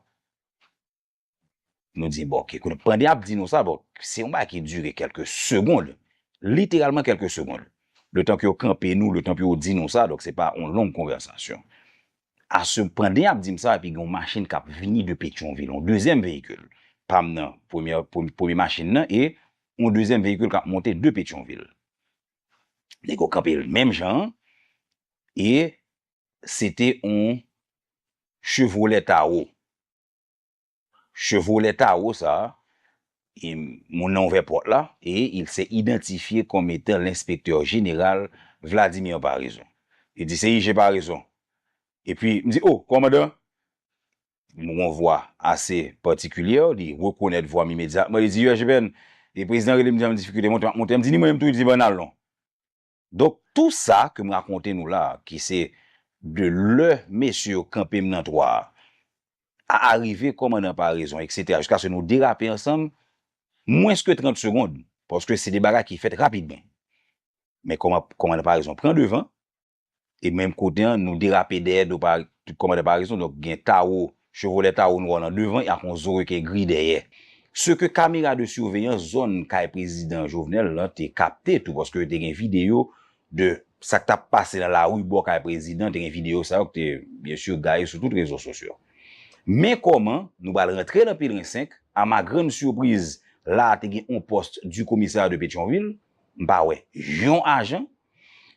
Nou di, "Bon, ok." Kounye a, pandan y ap di nou sa, bon, se yon bagay ki dire kèlke segond, literalman kèlke segond. Letan ke yo kanpe nou, letan ke yo di nou sa, donk se pa yon long konvèsasyon. Ase, pandan y ap di m sa, epi gen yon machin k ap vini de Petyonvil, yon dezyèm veyikil. Pa m nan, premyè, premye, premye machin nan, e yon dezyèm veyikil k ap monte de Petyonvil. Nèg yo kanpe l menm jan an, e se te yon Chevrolet Tahoe. Chevrolet Tahoe sa, e moun nan ouvè pòt la, et il s'est identifié comme étant l'inspecteur général Vladimir Paraison. Li di, "Se I G Paraison." Epi, m di, "O, kòmandan?" M gen yon vwa ase patikilyè, li rekonèt vwa m imedyatman, li di, "U S G P N, e prezidan rele m di an difikilte, monte, m ap monte." M di, "Ni mwen menm tou," li di, "Ban n al non." Donk, tou sa ke m rakonte nou la, ki se de lè mesye yo kanpe m nan twa a, a arive kòmandan Paraison, et cetera, jiskaske nou derape ansanm, mwens ke trant segonn, paske se de bagay ki fèt rapidman. Men kòman, kòmandan Paraison pran devan, e menm kote an, nou derape dèyè do pa, kòmandan Paraison, donk gen Tahoe, Chevrolet Tahoe nwa nan devan, e ak yon Zoe ke gri dèyè. Se ke kamera de siveyans zòn kay prezidan Jovenel lan te kapte tou, paske te gen videyo de sa k t ap pase nan lari bò kay prezidan, te gen videyo sa yo ki te, byen si, gaye sou tout rezo sosyo. Men kòman nou pral rantre nan Pelren senk, à ma grande surprise, la a te gen yon pòs du commissariat de Pétion-Ville, m pa wè yon ajan.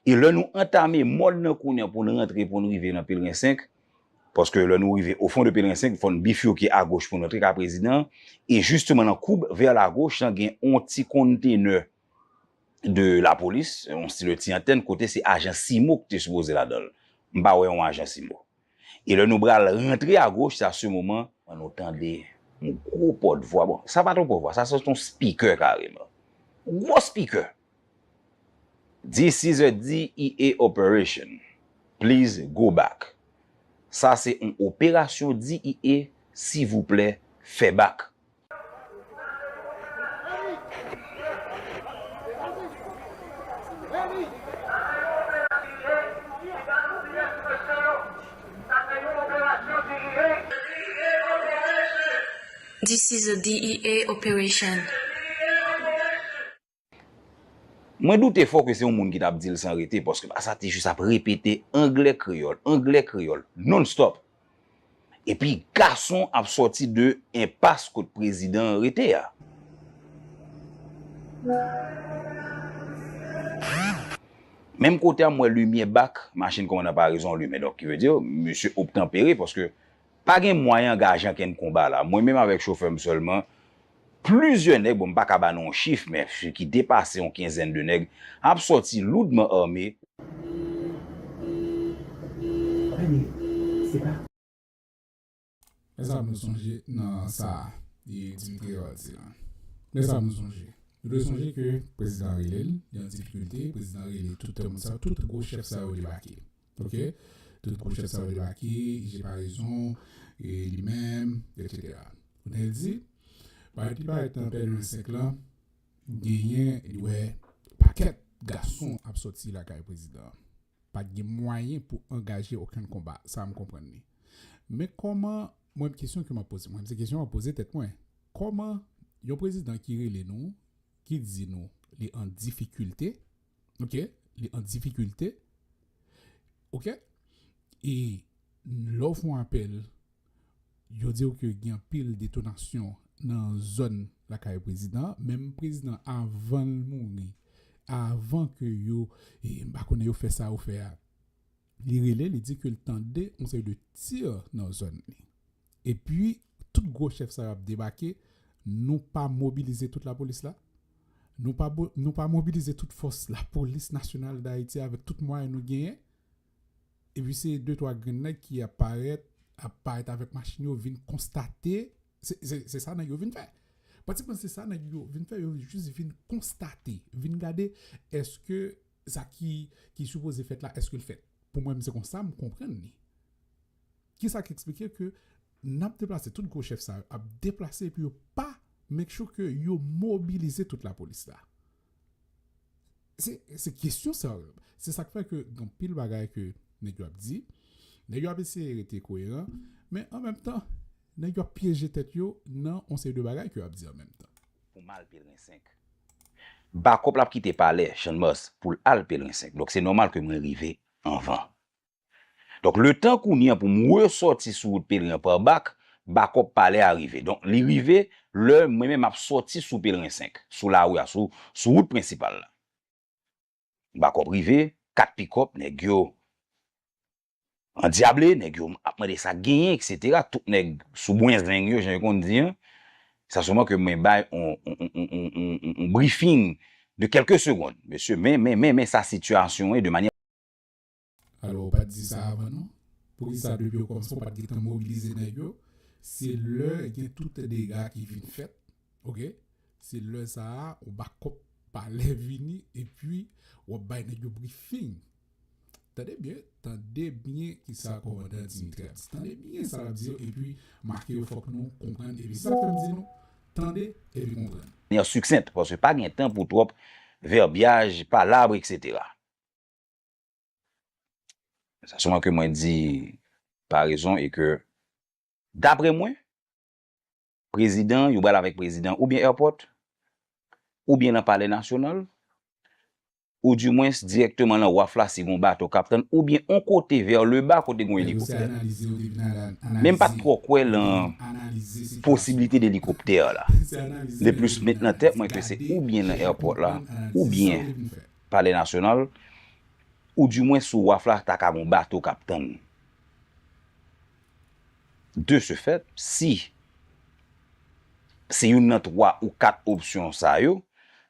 E lè nou antame mòn nan kounye a pou n rantre, pou n rive nan Pelren senk, paske lè nou rive au fond de Pelren senk, fò n bifike agoch pou n rantre kay prezidan an. E jisteman nan koub vè lagoch lan, gen yon ti kontenè de lapolis, yon stil ti antèn, kote se ajan CIMO ki te sipoze ladan l. M pa wè yon ajan CIMO. E lè nou pral rantre agoch, se a se moman, nou tande yon gwo pòtvwa. Bon, sa pa t yon pòtvwa, sa se yon spikè kareman. Gwo spikè. "This is a D E A operation. Please go back." Sa se yon operasyon D E A, silvouplè, fè bak. This is a D E A operation. Mwen doute fò ke se yon moun ki t ap di l san rete, paske sa te jis ap repete anglè kreyòl, anglè kreyòl, non-stop. Epi gason ap sòti de enpas kot prezidan an rete a. Menm kote a, m wè limyè bak machin kòmandan Paraison limen. Donk, ki vle di, misye obtanpere, paske pa gen mwayen angaje ankenn konba la. Mwen menm avèk chofè m sèlman, plizyè nèg, bon, m pa ka ba nou yon chif, men ki depase yon kenzèn de nèg, ap sòti loudman ame. Mezanmi, nou sonje nan sa a. e, Dimitri Herard di la. Men sa nou sonje. Nou dwe sonje ke prezidan rele l, li an difikilte, prezidan rele tout moun sa, tout gwo chèf sa yo debake. Ok? Tout gwo chèf sa yo debake, I G Paraison, e li menm, et cetera. Kounye a l di, parèt li parèt nan Pèlerin senk lan, genyen, li wè pakèt gason ap sòti lakay prezidan an. Pa t gen mwayen pou angaje okenn konba. Sa a m konprann li. Men kòman, mwen, kesyon ke m ap poze, mwen, se kesyon m ap poze tèt mwen. Kòman yon prezidan ki rele nou, ki di nou li an difikilte, ok, li an difikilte, ok, e lè w fè yon apèl, yo di w ke gen anpil detonasyon nan zòn lakay prezidan an, menm prezidan avan l mouri, avan ke yo, e, m pa konnen yo fè sa yo fè a, li rele, li di ke l tande yon seri de tir nan zòn li. Epi, tout gwo chèf sa yo ap debake, nou pa mobilize tout lapolis la, nou pa, nou pa mobilize tout fòs lapolis nasyonal d Ayiti avèk tout mwayen nou genyen, epi se de twa grenn nèg ki ap parèt, ap parèt avèk machin yo, vin konstate, se, se, se sa nèg yo vin fè. Pratikman se sa nèg yo vin fè, yo jis vin konstate, vin gade èske sa ki, ki sipoze fèt la, èske l fèt. Pou mwen, se konsa m konprann li. Kisa k eksplike ke n ap deplase, tout gwo chèf sa yo ap deplase epi yo pa make sure ke yo mobilize tout lapolis la? Se, se kesyon sa yo. Se sa k fè ke gen anpil bagay ke nèg yo ap di, nèg yo ap eseye rete koyeran, men an menm tan, nèg yo ap pyeje tèt yo nan yon seri de bagay ke yo ap di an menm tan. Pou m al Pèlerin senk. Bakòp la ap kite Palè, Channmas, pou l al Pèlerin senk. Donk, se nòmal ke mwen rive anvan. Donk, letan kounye a pou m resòti sou wout Pèlerin an pa bak, bakòp Palè a rive. Donk, li rive lè mwen menm m ap sòti sou Pèlerin senk, sou lari a, sou, sou wout prensipal la. Bakòp rive, kat pikòp, nèg yo andyable, nèg yo ap mande sa k genyen, et cetera. Tout nèg sou bwen zeng yo, jan yo konn di an. Sa sèlman ke mwen bay on, on, on briefing de kèlke segonn. Mesye, men, men, men, men sa sitiyasyon ye de manyè. Alò, ou pa t di sa avan, non? Poukisa depi okòmansman ou pa t gentan mobilize nèg yo? Se lè gen tout dega ki vin fèt, ok? Se lè sa a, ou bakòp Palè vini, epi w ap bay nèg yo briefing. Tande byen, tande byen kisa kòmandan Dimitri ap di. Tande byen sa l ap di yo, epi make yo, fòk nou konprann. Epi sa fè m di nou, tande epi konprann. Manyè siksent, paske pa gen tan pou twòp vèbyaj, palab, et cetera. Sa sèlman ke mwen di parezon e ke, daprè mwen, prezidan, yo pral avèk prezidan oubyen èpòt, oubyen nan Palè Nasyonal, oudimwens dirèkteman nan waf la si gon bato k ap tann, oubyen on kote vè le ba kote gon elikoptè. Men m pa t twò kwè lan posibilite de elikoptè la. De plis, met nan tèt mwen ke se oubyen nan èpòt la, oubyen Palè Nasyonal, oudimwens sou waf la, ta ka gon bato k ap tann. De ce fait, si se youn nan twa ou kat opsyon sa yo,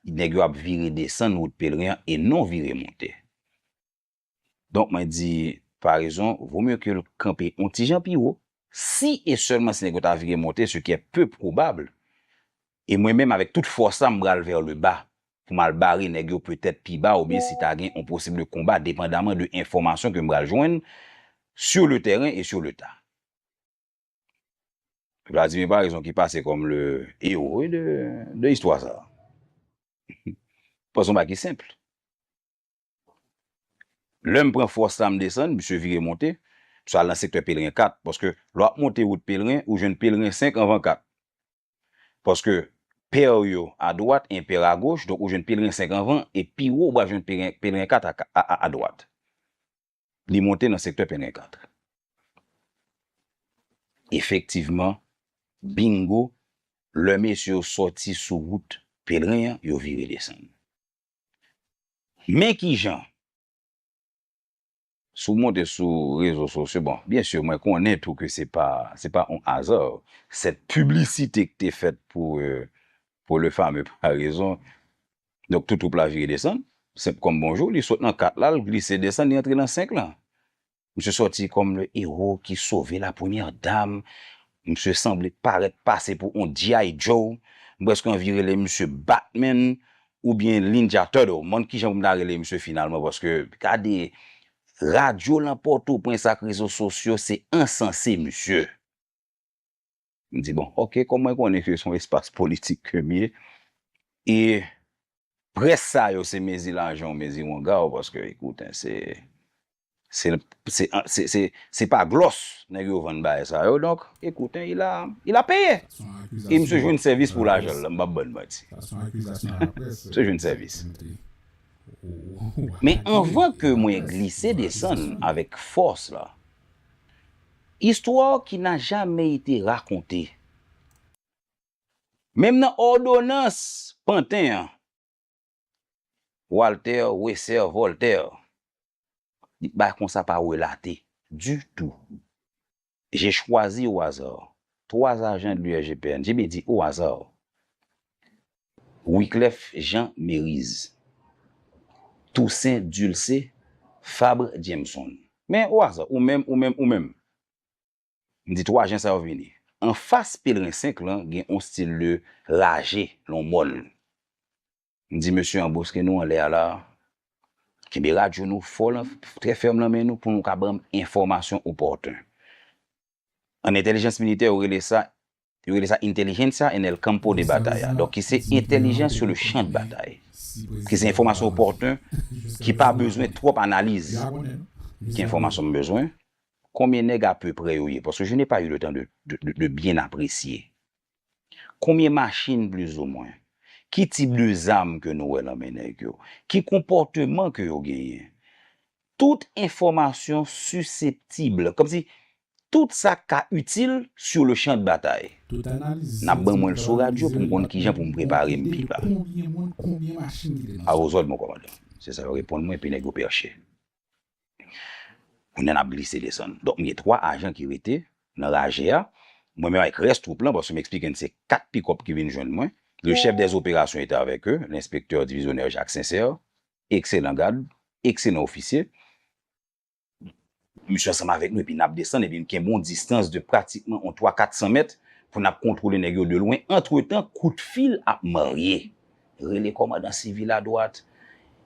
nèg yo ap vire desann wout Pèlerin an e non vire monte. Donk, mwen di, parezon, vo mye ke l kanpe on ti jan pi wo. Si e sèlman si nèg yo ta vire monte, ce qui est peu probable, e mwen menm avèk tout fòs la, m pral vè le ba pou m al bare nèg yo petèt pi ba, oubyen si ta gen on posib konba, depandaman de enfòmasyon ke m pral jwenn sur le terrain et sur le tas. Vladimir, parezon, ki pase kòm le héros de, de istwa sa a. Paske se yon bagay ki senp. Lè m pran fòs la, m desann, misye vire monte, misye al nan sektè Pèlerin kat, paske lè w ap monte wout Pèlerin, ou jwenn Pèlerin senk anvan kat. Paske pè yo adwat, enpè agoch, donk ou jwenn Pèlerin senk anvan, e pi wo, ou pral jwenn Pèlerin, Pèlerin kat a, a, a, adwat. Li monte nan sektè Pèlerin kat. Efektivman, bingo, lè mesye yo sòti sou wout Pèlerin an, yo vire desann. Men kijan, si w monte sou rezo sosyo, bon, byen si, mwen konnen tou ke se pa, se pa on aza, cette publicité ki te fèt pou, euh, pour le fameux Paraison. Donk, tout twoup la vire desann, senp kòm bonjou, li sot nan kat la, l glise desann, li antre nan senk lan. Misye sòti kòm le héros ki sove la première dame. Misye sanble parèt pase pou on G I Joe. M prèske anvi rele misye Batman oubyen Ninja Turtle. M pa konn kijan pou m ta rele misye finalman, paske gade radyo lan Pòtoprens ak rezo sosyo, se ansanse misye. M di, bon, ok, kòm mwen konnen ke se yon espas politik ke m ye, e près sa yo se mezi lajan w, mezi wanga w, paske, ekout, se, se, se, se, se, se pa glòs nèg yo vann bagay sa yo, donk, ekout, il a, il a payé. E misye jwenn sèvis pou lajan l, m p ap ban n manti. Misye jwenn sèvis. Men anvan ke mwen glise desann avèk fòs la, istwa ki n'a jamais été racontée. Menm nan òdonans panten an, Walter Wesser Voltaire, li bay konsa pa relate ditou. J'ai choisi au hasard trois agents de l'U R G P N. J'ai bien dit au hasard. Wiclef Jean Mériz, Toussaint Dulcé, Fabre Jameson. Men o aza, ou menm, ou menm, ou menm. M di twa jan sa yo vini. Anfas Pelerin senk lan, gen yon stil de raje, yon mòn. M di mesye anboske nou anlè a la, kenbe radyo nou fò lan, trè fèm lan men nou pou nou ka ban m enfòmasyon opòten. An entèlijans militè, yo rele sa, yo rele sa inteligencia en el campo de batalla. Donk, ki se intelligence sur le champ de bataille. Ki se enfòmasyon opòten, ki pa bezwen twòp analiz. Ki enfòmasyon m bezwen? Konbyen nèg apeprè yo ye? Paske je n'ai pas eu le temps de, de, de, de bien apprécier. Konbyen machin plizoumwen? Ki tip de zam ke nou wè nan men nèg yo? Ki konpòteman ke yo genyen? Tout enfòmasyon siseptib, kòmsi tout sa k ka itil sur le champ de bataille. N ap ban mwen l sou radyo pou m konn kijan pou m prepare m pi ba. A vos òd, mon kòmandan. Se sa yo reponn mwen, epi nèg yo pèche. Kounye a n ap glise desann. Donk, m gen twa ajan ki rete nan raje a. Mwen menm avèk rès twoup lan, paske m eksplike n se kat pikòp ki vin jwenn mwen. Le chef des opérations était avec eux, l'inspecteur divisionnaire Jacques Sincère, ekselan gad, ekselan ofisye. Misye ansanm avèk nou, epi n ap desann, epi n kenbe yon distans de pratikman yon twa kat san mèt pou n ap kontwole nèg yo de lwen. Antretan, kout fil ap marye. Rele kòmandan sivil adwat,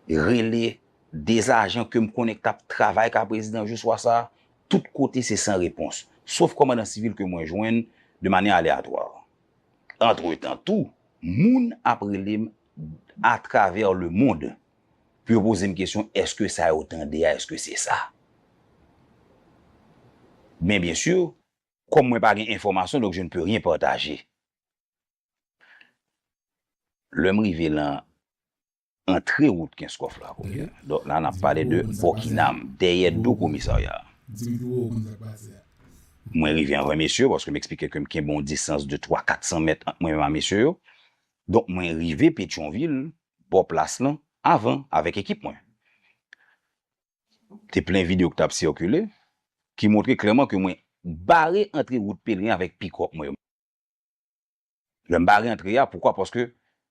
rele de ajan ke m konnen k t ap travay ka prezidan jou swa sa a, tout kote se san repons. Sof kòmandan sivil ke mwen jwenn de manyè aleyatwa. Antretan tou, moun ap rele m atravè lemonn pou yo poze m kesyon, èske sa yo tande a, èske se sa? Men byen si, kòm mwen pa gen enfòmasyon, donk je ne peux rien partager. Lè m rive lan antre wout Kenskòf la kounye a. Donk la, n ap pale de bò Kinam, dèyè do komisarya a. Mwen rive anvan mesye yo, paske m eksplike ke m kenbe yon distans de twa, kat san mèt ant mwen menm ak mesye yo. Donk, mwen rive Petyonvil, bò plas lan, avan, avèk ekip mwen. Te plen videyo ki t ap sikile, ki montre klèman ke mwen bare antre wout Pelerin avèk pikòp mwen yo. Lè m bare antre a, poukwa? Paske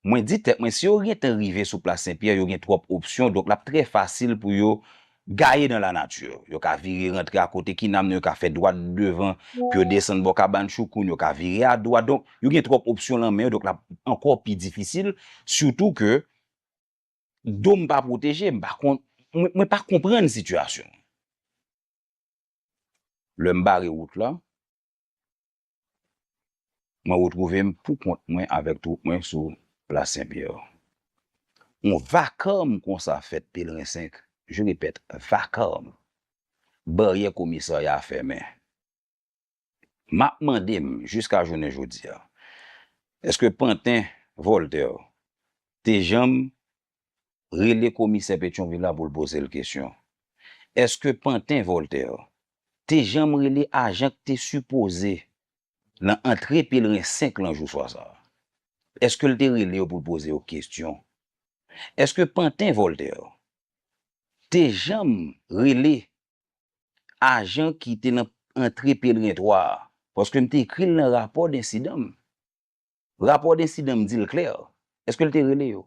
mwen di tèt mwen, si yo gentan rive sou plas Senpyè, yo gen twòp opsyon, donk l ap trè fasil pou yo gaye dans la nature. Yo ka vire rantre akote Kinam nan, yo ka fè dwat devan, pou yo desann bò Kabann Choukoun, yo ka vire adwat. Donk, yo gen twòp opsyon lan men yo, donk l ap ankò pi difisil, sitou ke do m pa pwoteje, m pa kon-, mwen, mwen pa konprann sitiyasyon. Lè m bare wout la, mwen retwouve m pou kont mwen avèk twoup mwen sou plas Senpyè. Yon vakam konsa fèt Pelerin senk, je répète, vakam. Baryè komisarya a fèmen. M ap mande m, jiska jounen jodi a, èske panten Voltaire te janm rele komisè Petyonvil la pou l poze l kesyon? Èske panten Voltaire te janm rele ajan k te sipoze nan antre Pelerin senk lan jou swa sa a? Èske l te rele yo pou l poze yo kesyon? Èske panten Voltaire te janm rele ajan ki te nan antre Pelerin twa a? Paske m te ekri l nan rapò densidan m. Rapò densidan m di l klè. Èske l te rele yo?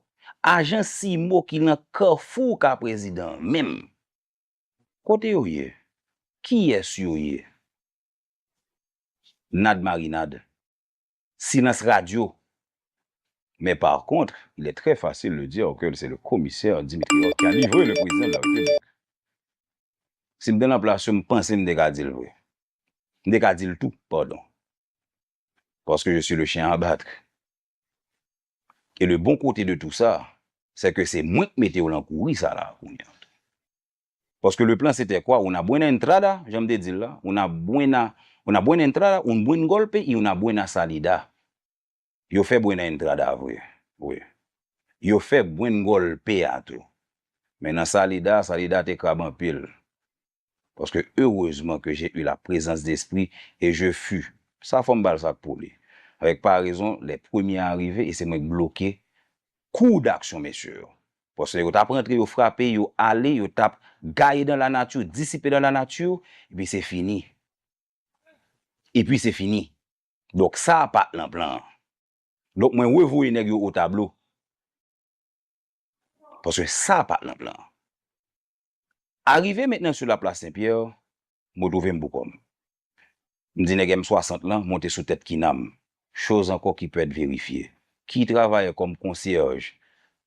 Ajan Simo ki nan Kafou ka prezidan an menm. Kote yo ye? Kiyès yo ye? Nad marinad. Silans radyo. Mais par contre, il est très facile de dire que c'est le commissaire Dimitri Roth qui a livré le président de la République. Si m te nan plas yo, m panse m te ka di l vre. M te ka di l tou, padon. Parce que je suis le chien à battre. Et le bon côté de tout ça, c'est que se mwen k mete yo lan kouri sa la kounye a. Parce que le plan c'était quoi? Una buena entrada, jan m te di l la. Una buena, una buena entrada, un buen golpe y una buena salida. Yo fè buena entrada vre. Wi. Yo fè buen golpe a tou. Men nan salida, salida te krab anpil. Parce que heureusement que j'ai eu la présence d'esprit et je fus. Sa fò m ba l sa k pou li. Avec paraison, les premiers arrivés, e se mwen k bloke kou d'aksyon mesye yo. Paske yo t ap rantre, yo frape, yo ale, yo t ap gaye dans la nature, dissipé dans la nature, epi se fini. Epi se fini. Donk sa a pa t nan plan an. Donk mwen revoye nèg yo o tablo. Paske sa a pa t nan plan an. Arrivé maintenant sur la place Saint-Pierre, mwen twouve m pou kò m. M di nèg M swasant lan monte sou tèt Kinam. Chose encore qui peut être vérifiée. Qui travaillait comme concierge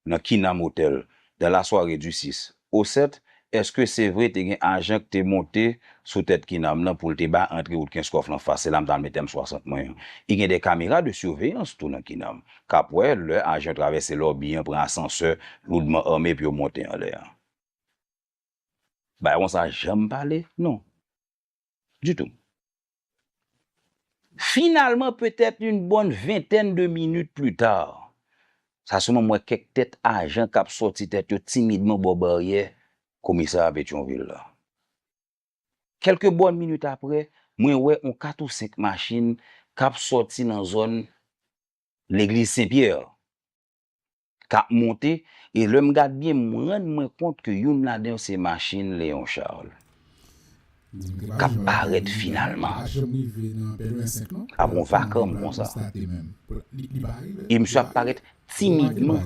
nan Kinam Hotel dans la soirée du six au sept, èske se vre te gen ajan ki te monte sou tèt Kinam nan pou l te bay antre wout Kenskòf lan fas? Se la m t al met M swasant mwen an. E gen de kamera de surveillance tou nan Kinam k ap wè lè ajan yo travèse lòbi an, pran asansè, loudman ame pou yo monte anlè a. Bagay konsa janm pale? Non. Du tout. Finalman, petèt une bonne vingtaine de minutes plus tard, sa sèlman m wè kèk tèt ajan k ap sòti tèt yo timidman bò baryè komisarya Petyonvil la. Kèlke bòn minit apre, mwen wè yon kat ou senk machin k ap sòti nan zòn legliz Sen Pyè k ap monte, e lè m gad byen, m rann mwen kont ke youn ladan yo se machin Léon Charles k ap parèt finalman. Ap yon vakanm konsa. E misye ap parèt timidman.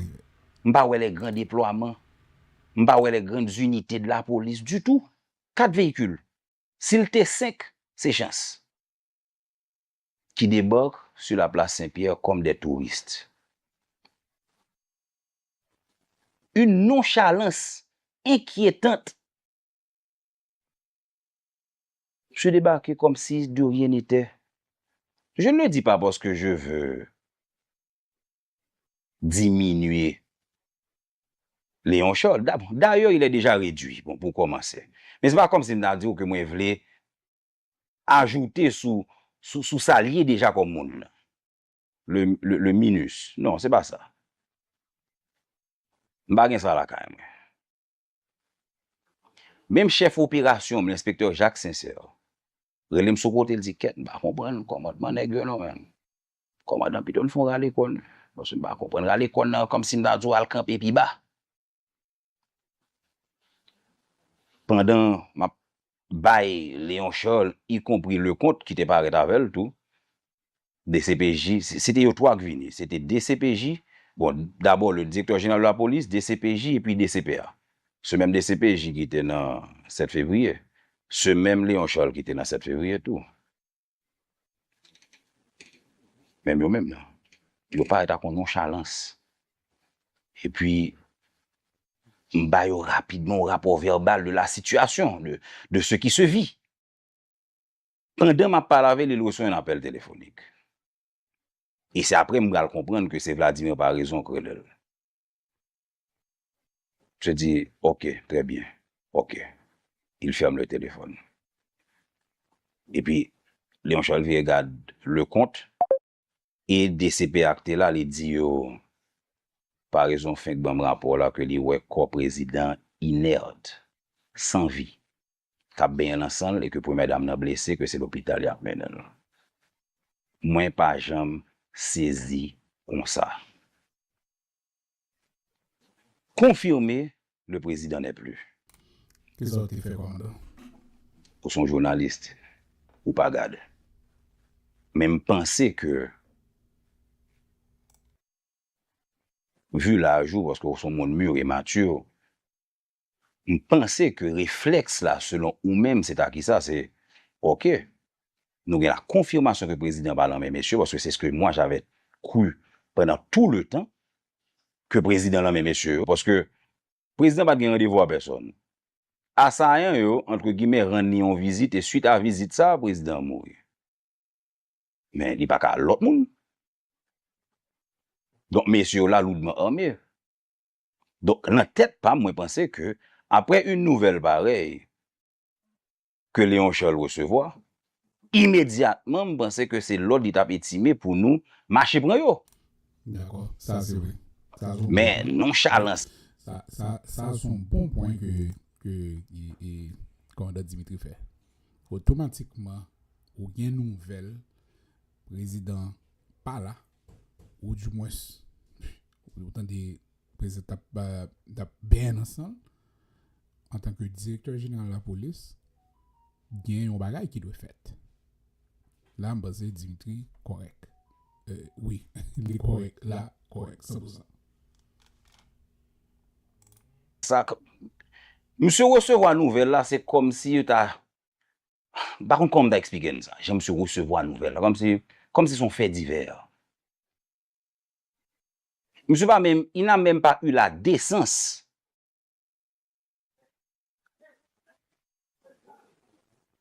M pa wè les grands déploiements. M pa wè les grandes unités de la police du tout. Kat veyikil. Si l te senk, se chans. Qui débarquent sur la place Saint-Pierre comme des touristes. Une nonchalance inquiétante. Monsieur débarqué comme si de rien n'était. Je ne le dis pas parce que je veux diminuer Léon Charles. Dayè, il est déjà réduit, bon, pou kòmanse. Men se pa kòmsi m ta di w ke mwen vle ajoute sou, sou, sou sa l ye deja kòm moun nan. Le, le, le minus. Non, se pa sa. M pa gen sa lakay mwen. Menm chèf operasyon m, lenspektè Jacques Sincère, rele m sou kote, l di, "Kèt, m pa konprann kòmandman nèg yo non, menm. Kòmandan pito l fè yon rale kòn. Paske m pa konprann rale kòn nan, kòmsi m ta di w al kanpe pi ba." Pandan m ap bay Léon Charles, ikonpri Leconte ki te parèt avè l tou, D C P J, se, se te yo twa k vini. Se te D C P J, bon, dabò le directeur général de la police, D C P J epi D C P A. Se menm D C P J ki te nan sèt fevriye. Se menm Léon Charles ki te nan sèt fevriye tou. Menm yo menm nan. Yo parèt ak yon nonchalans. Epi, m ba yo rapidman yon rapò vèbal de la situation, de, de ce qui se vit. Pandan m ap pale avè l, li resevwa yon apèl telefonik. E se apre m pral konprann ke se Vladimir Paraison k rele l. Je dis, "Ok, très bien. Ok." Il ferme le téléphone. Epi, Léon Charles vire gad Leconte e D C P A k te la, li di yo, "Paraison fenk ban m rapò la ke li wè kò prezidan inèt, san vi, k ap benyen nan san l e ke premyè dam nan blese, ke se lopital y ap mennen l." Mwen pa janm sezi konsa. Confirmé, le président n'est plus. Kisa w te fè, kòmandan? Ou se yon jounalis, ou pa gade. Men m panse ke, vu laj ou, paske ou se yon moun mûr et mature, m panse ke reflèks la, selon ou menm, se ta kisa? Se, ok, Nou gen la konfimasyon ke prezidan pa nan men mesye, paske c'est ce que moi j'avais cru pendant tout le temps, ke prezidan nan men mesye yo, paske prezidan pa t gen randevou a pèsòn. Asayan yo, antre gimè, rann li yon vizit, e swit a vizit sa, prezidan an mouri. Men li pa ka al lòt moun. Donk, mesye yo la loudman ame. Donk, nan tèt pa m, mwen panse ke, apre yon nouvèl parèy ke Léon Charles resevwa, imedyatman, m panse ke se lòd li t ap etime pou nou mache pran yo. Dakò, sa se vre. Sa se yon bon Men pwen. Nonchalans. Sa, sa, sa se yon bon pwen ke, ke e, e, kòmandan Dimitri fè. Otomatikman, ou gen nouvèl, prezidan pa la, ou dimwens, ou tande prezidan t ap, t ap benyen nan san l, antanke direktè jeneral lapolis, gen yon bagay ki dwe fèt. La, m panse Dimitri kòrèk. Euh, wi, li kòrèk. La, kòrèk, san pou san. Sa k- Misye resevwa nouvèl la, se kòmsi yo ta, m pa konn kòman m ta eksplike n sa. Jan misye resevwa nouvèl la, kòmsi, kòmsi se yon fè divè. Misye pa menm, il n'a même pas eu la décence.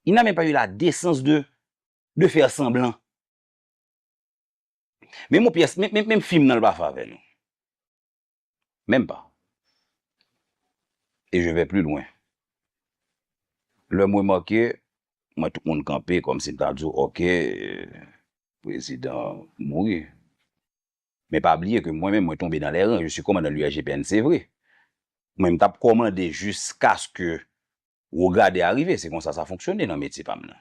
Il n'a même pas eu la décence de, de faire semblant. Menm yon pyès, menm, menm, menm fim nan l pa fè avè nou. Menm pa. E je vais plus loin. Lè m remake, mwen tout moun kanpe kòmsi m ta di w, ok, prezidan mouri. Men pa bliye ke mwen menm, mwen tonbe dans les rangs, je suis commandant de l'U R G P N, se vre. Mwen, m t ap kòmande jiskaske Wogade arive, se konsa sa fonksyone nan metye pa m nan.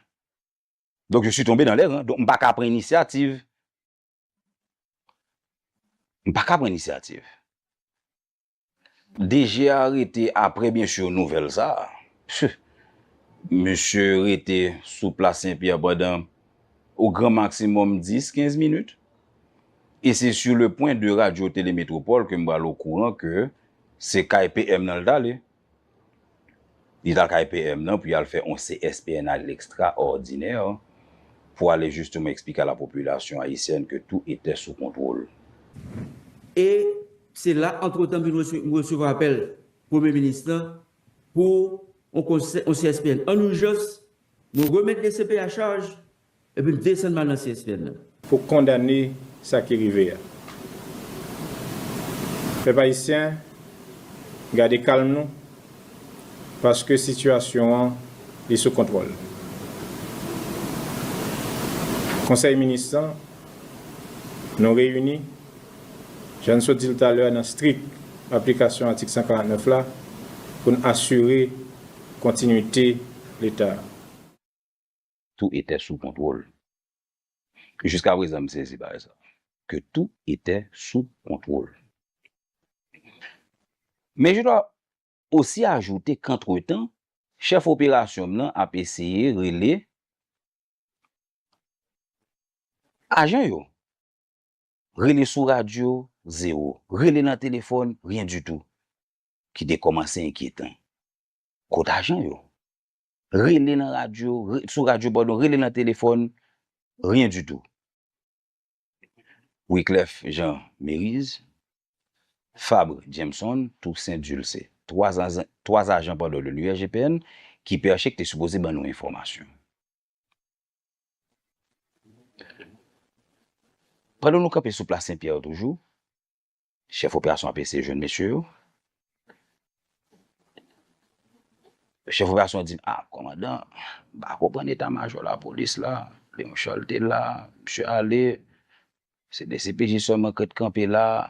Donk, je suis tombé dans les rangs. Donk, m pa ka pran inisyativ. M pa ka pran inisyativ. D G a rete apre, byensi, nouvèl sa a. Pff, misye rete sou plas Senpyè pandan, au grand maximum, dis, kenz minit. E se sur le point de Radio Télé Métropole ke m pral okouran ke se kay P M nan l t ale. Li t al kay P M nan pou y al fè yon C S P N A lekstraòdinè pou ale jisteman eksplike a la popilasyon ayisyèn ke tout etè sou kontwòl. E se la, antretan, m vin rese- m resevwa apèl Premye Minis lan pou yon konsè- yon C S P N an ijans, mwen remèt D C P a chaj, epi m desann m al nan C S P N nan. Pou kondane sa ki rive a. Pèp ayisyen, gade kalm nou, paske sitiyasyon an li sou kontwòl. Konsèy minis lan, nou reyini, jan n sot di l talè a, nan strik aplikasyon atik san karant nèf la, pou n asire kontinwite Leta a. Tout était sous contrôle. Jiska prezan, m sezi bagay sa. Que tout était sous contrôle. Mais je dois aussi ajouter qu'entre-temps, chèf operasyon m nan ap eseye rele ajan yo. Rele sou radyo, zewo. Rele nan telefòn, rien du tout. Ki te kòmanse enkyetan. Kot ajan yo? Rele nan radyo, re- sou radyo, padon, rele nan telefòn, rien du tout. Wiclef Jean Mériz, Fabre Jameson, Toussaint Dulcé. Twa ajan, twa ajan, padon, de l'U R G P N ki pèche ki te sipoze ban nou enfòmasyon. Pandan nou kanpe sou plas Senpyè toujou, chèf operasyon ap eseye jwenn mesye yo. Chèf operasyon an di m, "A, kòmandan, m pa konprann eta majò lapolis la. Léon Charles te la, misye ale. Se D C P J sèlman k ret kanpe la.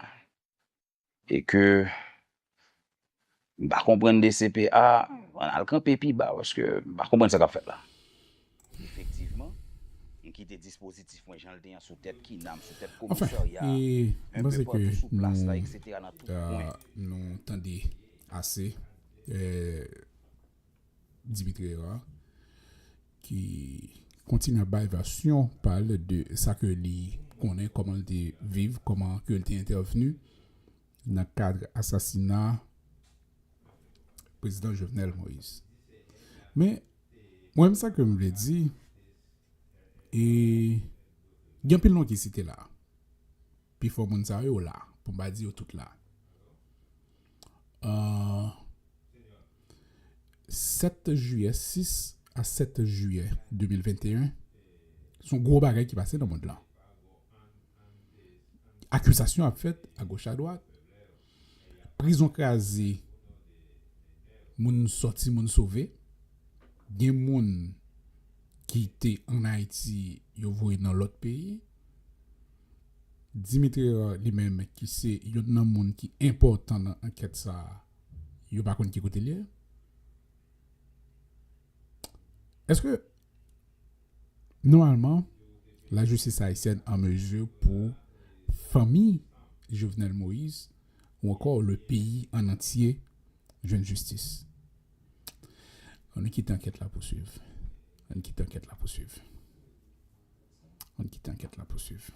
E ke m pa konprann D C P A, ann al kanpe pi ba, paske m pa konprann sa k ap fèt la." Efektivman, m kite dispozitif mwen jan l te an sou tèt kinam, sou tèt komisarya, Anfen, e, m panse ke sou plas la, nou, etsetera nan tout pwen. Nou tande ase, eh, Dimitri Hérard, ki kontinye ap bay vèsyon pa l de sa ke li konnen, kòman l te viv, kòman ke l te entèvni nan kad asasina prezidan Jovenel Moïse. Men, mwen menm sa ke m vle di, E gen anpil non ki site la. Pifò moun sa yo la, pou m pa di yo tout la. Euh, sèt jiyè, sis a sèt jiyè de mil venteyen, se yon gwo bagay ki pase nan mond lan. Akizasyon ap fèt agoch adwat, prizon kraze, moun sòti, moun sove. Gen moun ki te ann Ayiti, yo voye nan lòt peyi. Dimitri Hérard li menm, ki se youn nan moun ki enpòtan nan ankèt sa a, yo pa konn ki kote l ye. Èske, nòmalman, lajistis ayisyèn an mezi pou fanmi Jovenel Moïse ou ankò le peyi an antye jwenn jistis? Ann kite ankèt la pouswiv. Ann kite ankèt la pouswiv. Ann kite ankèt la pouswiv.